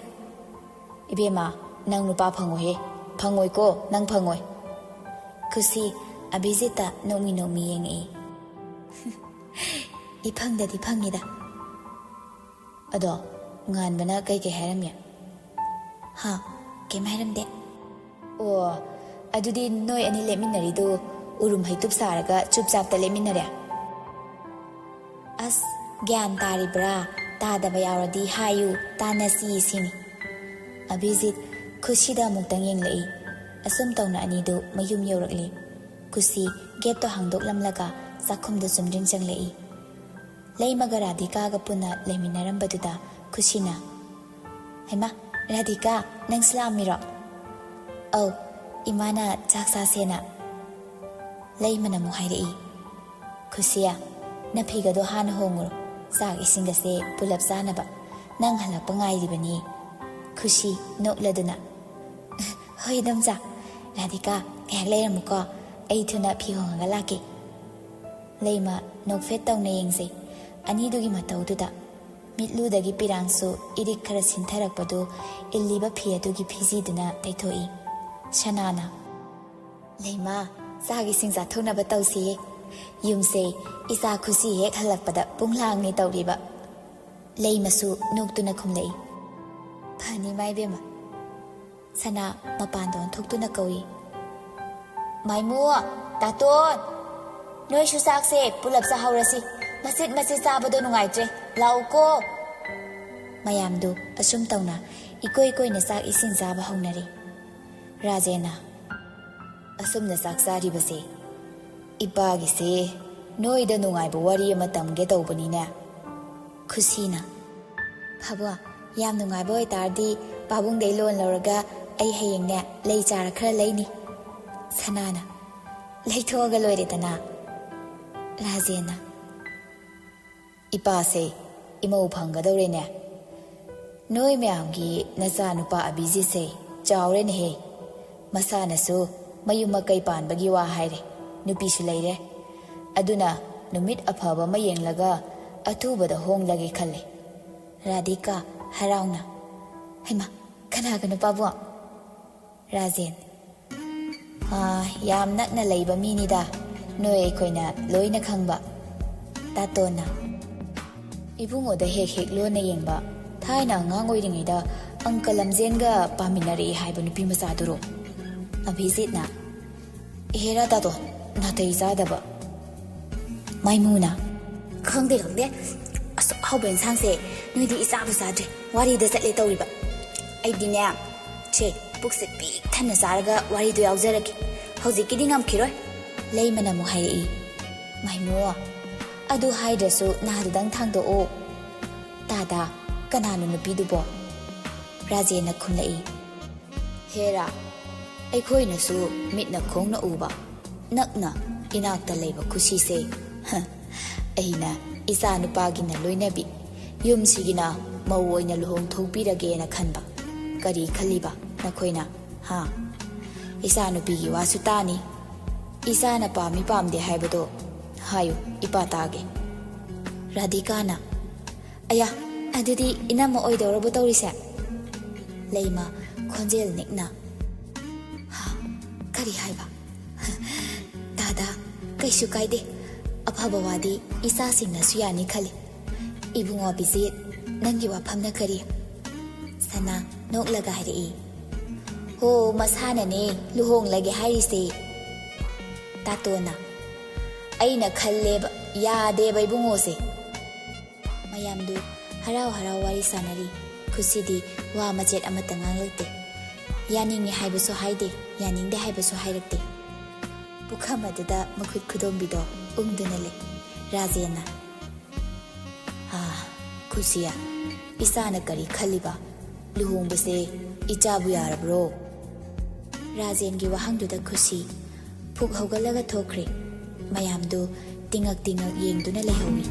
ꯏꯕꯦꯝꯃ, ꯅꯪ ꯅꯨꯄꯥ ꯐꯪꯉꯣꯏꯍꯦ꯫ ꯐꯪꯉꯣꯏꯀꯣ, ꯅꯪ ꯐꯪꯉꯣꯏ꯫ ꯈꯨꯁꯤ ꯑꯚꯤꯖꯤꯠꯇ ꯅꯣꯛꯃꯤ ꯅꯣꯛꯃꯤ ꯌꯦꯡꯉꯛꯏ꯫ ꯏꯐꯪꯗꯗꯤ ꯐꯪꯉꯤꯗ꯫ ꯑꯗꯣ ꯉꯥꯟꯕꯅ ꯀꯩꯀꯩ ꯍꯥꯏꯔꯝꯃꯤ? ꯍꯥ, ꯀꯩꯝ ꯍꯥꯏꯔꯝꯗꯦ꯫ ꯑꯣ, ꯑꯗꯨꯗꯤ ꯅꯣꯏ ꯑꯅꯤ ꯂꯦꯞꯃꯤꯟꯅꯔꯤꯗꯨ ꯎꯔꯨꯝ ꯍꯩꯇꯨꯞ ꯁꯥꯔꯒ ꯆꯨꯞꯆꯥꯞꯇ ꯂꯦꯞꯃꯤꯟꯅꯔꯦ? ꯑꯁ, ꯒ꯭ꯌꯥꯟ ꯇꯥꯔꯤꯕ꯭ꯔꯥ? ꯇꯥꯗꯕ ꯌꯥꯎꯔꯗꯤ ꯍꯥꯏꯌꯨ, ꯇꯥꯟꯅꯁꯤ ꯁꯤꯅꯤ꯫ ꯑꯚꯤꯖꯤꯠ ꯈꯨꯁꯤꯗ ꯑꯃꯨꯛꯇꯪ ꯌꯦꯡꯂꯛꯏ꯫ ꯑꯁꯨꯝ ꯇꯧꯅ ꯑꯅꯤꯗꯨ ꯃꯌꯨꯝ ꯌꯧꯔꯛꯂꯤ꯫ ꯈꯨꯁꯤ ꯒꯦꯠꯇꯣ ꯍꯥꯡꯗꯣꯛꯂꯝꯂꯒ ꯆꯥꯛꯈꯨꯝꯗ ꯆꯨꯝꯗ꯭ꯔꯤꯡ ꯆꯪꯂꯛꯏ꯫ ꯂꯩꯃꯒ ꯔꯥꯙꯤꯀꯥꯒ ꯄꯨꯟꯅ ꯂꯩꯃꯤꯟꯅꯔꯝꯕꯗꯨꯗ ꯈꯨꯁꯤꯅ, "ꯍꯩꯃꯥ, ꯔꯥꯙꯤꯀꯥ, ꯅꯪꯁꯨ ꯂꯥꯛꯑꯝꯃꯤꯔꯣ?" "ꯑꯧ, ꯏꯃꯥꯅ ꯆꯥꯛ ꯆꯥꯁꯦꯅ꯫" ꯂꯩꯃꯅ ꯑꯃꯨꯛ ꯍꯥꯏꯔꯛꯏ, "ꯈꯨꯁꯤꯌꯥ, ꯅꯐꯤꯒꯗꯣ ꯍꯥꯟꯅ ꯍꯣꯡꯉꯨꯔꯣ, ꯆꯥꯛ ꯏꯁꯤꯡꯒꯁꯦ ꯄꯨꯂꯞ ꯆꯥꯅꯕ꯫ ꯅꯪ ꯍꯜꯂꯛꯄ ꯉꯥꯏꯔꯤꯕꯅꯤ꯫" ꯈꯨꯁꯤ ꯅꯣꯛꯂꯗꯨꯅ, "ꯍꯣꯏ, ꯏꯗꯣꯝꯆꯥ, ꯔꯥꯙꯤꯀꯥ, ꯉꯥꯏꯍꯥꯛ ꯂꯩꯔꯝꯃꯨꯀꯣ, ꯑꯩ ꯊꯨꯅ ꯐꯤ ꯍꯣꯡꯉꯒ ꯂꯥꯛꯀꯦ꯫" ꯂꯩꯃ ꯅꯣꯛꯐꯦꯠ ꯇꯧꯅ ꯌꯦꯡꯖꯩ ꯑꯅꯤꯗꯨꯒꯤ ꯃꯇꯧꯗꯨꯗ꯫ ꯃꯤꯠꯂꯨꯗꯒꯤ ꯄꯤꯔꯥꯡꯁꯨ ꯏꯔꯤꯛ ꯈꯔ ꯁꯤꯟꯊꯔꯛꯄꯗꯨ ꯏꯜꯂꯤꯕ ꯐꯤ ꯑꯗꯨꯒꯤ ꯐꯤꯖꯤꯗꯨꯅ ꯇꯩꯊꯣꯛꯏ꯫ ꯁꯅꯥꯅ, "ꯂꯩꯃ, ꯆꯥꯛ ꯏꯁꯤꯡ ꯆꯥꯊꯣꯛꯅꯕ ꯇꯧꯁꯤꯌꯦ꯫ ꯌꯨꯝꯁꯦ ꯏꯆꯥ ꯈꯨꯁꯤ ꯍꯦꯛ ꯍꯜꯂꯛꯄꯗ ꯄꯨꯡꯂꯥꯡꯅꯤ ꯇꯧꯔꯤꯕ"꯫ ꯂꯩꯃꯁꯨ ꯅꯣꯛꯇꯨꯅ ꯈꯨꯝꯂꯛꯏ꯫ "ꯐꯅꯤ ꯃꯥꯏꯕꯦꯝꯃ"꯫ ꯁꯅꯥ ꯃꯄꯥꯟꯗ ꯑꯣꯟꯊꯣꯛꯇꯨꯅ ꯀꯧꯏ꯫ "ꯃꯥꯏꯃꯨ, ꯇꯥꯇꯣꯟ, ꯅꯣꯏꯁꯨ ꯆꯥꯛꯁꯦ ꯄꯨꯂꯞ ꯆꯥꯍꯧꯔꯁꯤ꯫ ꯃꯆꯤꯠ ꯃꯆꯤꯠ ꯆꯥꯕꯗꯣ ꯅꯨꯡꯉꯥꯏꯇ꯭ꯔꯦ꯫ ꯂꯥꯛꯎꯀꯣ"꯫ ꯃꯌꯥꯝꯗꯨ ꯑꯁꯨꯝ ꯇꯧꯅ ꯏꯀꯣꯏ ꯀꯣꯏꯅ ꯆꯥꯛ ꯏꯁꯤꯡ ꯆꯥꯕ ꯍꯧꯅꯔꯤ꯫ ꯔꯥꯖꯦꯟꯅ, "ꯑꯁꯨꯝꯅ ꯆꯥꯛ ꯆꯥꯔꯤꯕꯁꯦ ꯏꯄꯥꯒꯤꯁꯦ ꯅꯣꯏꯗ ꯅꯨꯡꯉꯥꯏꯕ ꯋꯥꯔꯤ ꯑꯃ ꯇꯝꯒꯦ ꯇꯧꯕꯅꯤꯅꯦ"꯫ ꯈꯨꯁꯤꯅ, "ꯐꯕꯣ, ꯌꯥꯝ ꯅꯨꯡꯉꯥꯏꯕ ꯑꯣꯏꯇꯥꯔꯗꯤ ꯄꯥꯕꯨꯡꯗꯩ ꯂꯣꯟ ꯂꯧꯔꯒ ꯑꯩ ꯍꯌꯦꯡꯅꯦ ꯂꯩ ꯆꯥꯔ ꯈꯔ ꯂꯩꯅꯤ"꯫ ꯁꯅꯥꯅ, "ꯂꯩꯊꯣꯛꯑꯒ ꯂꯣꯏꯔꯦꯗꯅ"꯫ ꯔꯥꯖꯦꯟꯅ, "ꯏꯄꯥꯁꯦ ꯏꯃꯧ ꯐꯪꯒꯗꯧꯔꯦꯅꯦ꯫ ꯅꯣꯏ ꯃꯌꯥꯝꯒꯤ ꯅꯆꯥꯅꯨꯄꯥ ꯑꯕꯤꯖꯤꯠꯁꯦ ꯆꯥꯎꯔꯦꯅꯦꯍꯦ꯫ ꯃꯁꯥꯅꯁꯨ ꯃꯌꯨꯝ ꯃꯀꯩ ꯄꯥꯟꯕꯒꯤ ꯋꯥ ꯍꯥꯏꯔꯦ, ꯅꯨꯄꯤꯁꯨ ꯂꯩꯔꯦ꯫ ꯑꯗꯨꯅ ꯅꯨꯃꯤꯠ ꯑꯐꯕ ꯑꯃ ꯌꯦꯡꯂꯒ ꯑꯊꯨꯕꯗ ꯍꯣꯡꯂꯒꯦ ꯈꯜꯂꯦ"꯫ ꯔꯥꯙꯤꯀꯥ ꯍꯔꯥꯎꯅ, "ꯍꯩꯃꯥ, ꯀꯅꯥꯒ ꯅꯨꯄꯥꯕꯣ?" ꯔꯥꯖꯦꯟ, "ꯑꯥ, ꯌꯥꯝ ꯅꯛꯅ ꯂꯩꯕ ꯃꯤꯅꯤꯗ, ꯅꯣꯏ ꯑꯩꯈꯣꯏꯅ ꯂꯣꯏꯅ ꯈꯪꯕ"꯫ ꯇꯥꯇꯣꯟꯅ, "ꯏꯕꯨꯡꯉꯣꯗ ꯍꯦꯛ ꯍꯦꯛ ꯂꯣꯟꯅ ꯌꯦꯡꯕ, ꯊꯥꯏꯅ ꯑꯉꯥꯡ ꯑꯣꯏꯔꯤꯉꯩꯗ ꯑꯪꯀ ꯂꯝꯖꯦꯟꯒ ꯄꯥꯃꯤꯟꯅꯔꯛꯏ ꯍꯥꯏꯕ ꯅꯨꯄꯤ ꯃꯆꯥꯗꯨꯔꯣ?" ꯑꯚꯤꯖꯤꯠꯅ, "ꯏꯍꯦꯔꯥ ꯇꯥꯇꯣꯟ, ꯅꯥꯇꯩ ꯆꯥꯗꯕ"꯫ ꯃꯥꯏꯃꯨꯅ, "ꯈꯪꯗꯦ, ꯈꯪꯗꯦ꯫ ꯑꯁꯨꯛ ꯍꯥꯎꯕ ꯏꯟꯁꯥꯡꯁꯦ ꯅꯣꯏꯗꯤ ꯏꯆꯥꯕꯨ ꯆꯥꯗ꯭ꯔꯦ, ꯋꯥꯔꯤꯗ ꯆꯠꯂꯦ ꯇꯧꯔꯤꯕ꯫ ꯑꯩꯗꯤꯅꯦ, ꯁꯦ, ꯄꯨꯛꯁꯦ ꯄꯤꯛ ꯊꯟꯅ ꯆꯥꯔꯒ ꯋꯥꯔꯤꯗꯣ ꯌꯥꯎꯖꯔꯒꯦ꯫ ꯍꯧꯖꯤꯛꯀꯤꯗꯤ ꯉꯝꯈꯤꯔꯣꯏ"꯫ ꯂꯩꯃꯅ ꯑꯃꯨꯛ ꯍꯥꯏꯔꯛꯏ, "ꯃꯥꯏꯃꯨ, ꯑꯗꯨ ꯍꯥꯏꯗ꯭ꯔꯁꯨ ꯅꯥꯗꯨꯗꯪ ꯊꯥꯡꯗꯣꯛꯑꯣ"꯫ "ꯇꯥꯗꯥ, ꯀꯅꯥꯅꯣ ꯅꯨꯄꯤꯗꯨꯕꯣ?" ꯔꯥꯖꯦꯟꯅ ꯈꯨꯝꯂꯛꯏ, "ꯍꯦꯔꯥ, ꯑꯩꯈꯣꯏꯅꯁꯨ ꯃꯤꯠꯅ ꯈꯣꯡꯅ ꯎꯕ, ꯅꯛꯅ ꯏꯅꯥꯛꯇ ꯂꯩꯕ ꯈꯨꯁꯤꯁꯦ꯫ ꯍ, ꯑꯩꯅ ꯏꯆꯥ ꯅꯨꯄꯥꯒꯤꯅ ꯂꯣꯏꯅꯕꯤ, ꯌꯨꯝꯁꯤꯒꯤꯅ ꯃꯧ ꯑꯣꯏꯅ ꯂꯨꯍꯣꯡꯊꯣꯛꯄꯤꯔꯒꯦꯅ ꯈꯟꯕ꯫ ꯀꯔꯤ ꯈꯜꯂꯤꯕ ꯅꯈꯣꯏꯅ? ꯍꯥ? ꯏꯆꯥ ꯅꯨꯄꯤꯒꯤ ꯋꯥꯁꯨ ꯇꯥꯅꯤ꯫ ꯏꯆꯥꯅ ꯄꯥꯝꯃꯤ ꯄꯥꯝꯗꯦ ꯍꯥꯏꯕꯗꯣ ꯍꯥꯏꯌꯨ, ꯏꯄꯥ ꯇꯥꯒꯦ"꯫ ꯔꯥꯙꯤꯀꯥꯅ, ꯑꯌꯥ, ꯑꯗꯨꯗꯤ ꯏꯅꯝꯃ ꯑꯣꯏꯗꯧꯔꯕꯣ ꯇꯧꯔꯤꯁꯦ? ꯂꯩꯃ, ꯈꯣꯟꯖꯦꯜ ꯅꯤꯛꯅ, "ꯍꯥ? ꯀꯔꯤ ꯍꯥꯏꯕ?" "ꯇꯥꯗꯥ, ꯀꯩꯁꯨ ꯀꯥꯏꯗꯦ꯫ ꯑꯐꯕ ꯋꯥꯗꯤ ꯏꯆꯥꯁꯤꯡꯅꯁꯨ ꯌꯥꯅꯤ ꯈꯜꯂꯤ꯫ ꯏꯕꯨꯡꯉꯣ ꯑꯕꯤꯖꯤꯠ, ꯅꯪꯒꯤ ꯋꯥꯐꯝꯅ ꯀꯔꯤ?" ꯁꯅꯥ ꯅꯣꯛꯂꯒ ꯍꯥꯏꯔꯛꯏ, "ꯍꯣ, ꯃꯁꯥꯅꯅꯦ ꯂꯨꯍꯣꯡꯂꯒꯦ ꯍꯥꯏꯔꯤꯁꯦ꯫" ꯇꯥꯇꯣꯟꯅ, "ꯑꯩꯅ ꯈꯜꯂꯦꯕ, ꯌꯥꯗꯦꯕ ꯏꯕꯨꯡꯉꯣꯁꯦ꯫" ꯃꯌꯥꯝꯗꯨ ꯍꯔꯥꯎ ꯍꯔꯥꯎ ꯋꯥꯔꯤ ꯁꯥꯟꯅꯔꯤ꯫ ꯈꯨꯁꯤꯗꯤ ꯋꯥ ꯃꯆꯦꯠ ꯑꯃꯠꯇ ꯉꯥꯡꯂꯛꯇꯦ꯫ ꯌꯥꯅꯤꯡꯉꯤ ꯍꯥꯏꯕꯁꯨ ꯍꯥꯏꯗꯦ, ꯌꯥꯅꯤꯡꯗꯦ ꯍꯥꯏꯕꯁꯨ ꯍꯥꯏꯔꯛꯇꯦ꯫ ꯄꯨꯈꯝ ꯑꯗꯨꯗ ꯃꯈꯨꯠ ꯈꯨꯗꯣꯝꯕꯤꯗꯣ ꯎꯪꯗꯨꯅ ꯂꯩ꯫ ꯔꯥꯖꯦꯟꯅ, "ꯑꯥ, ꯈꯨꯁꯤꯌꯥ, ꯏꯆꯥꯅ ꯀꯔꯤ ꯈꯜꯂꯤꯕ? ꯂꯨꯍꯣꯡꯕꯁꯦ ꯏꯆꯥꯕꯨ ꯌꯥꯔꯕ꯭ꯔꯣ?" ꯔꯥꯖꯦꯟꯒꯤ ꯋꯥꯍꯪꯗꯨꯗ ꯈꯨꯁꯤ ꯐꯨꯛ ꯍꯧꯒꯠꯂꯒ ꯊꯣꯛꯈ꯭ꯔꯦ꯫ ꯃꯌꯥꯝꯗꯨ ꯇꯤꯉꯛ ꯇꯤꯉꯛ ꯌꯦꯡꯗꯨꯅ ꯂꯩꯍꯧꯏ꯫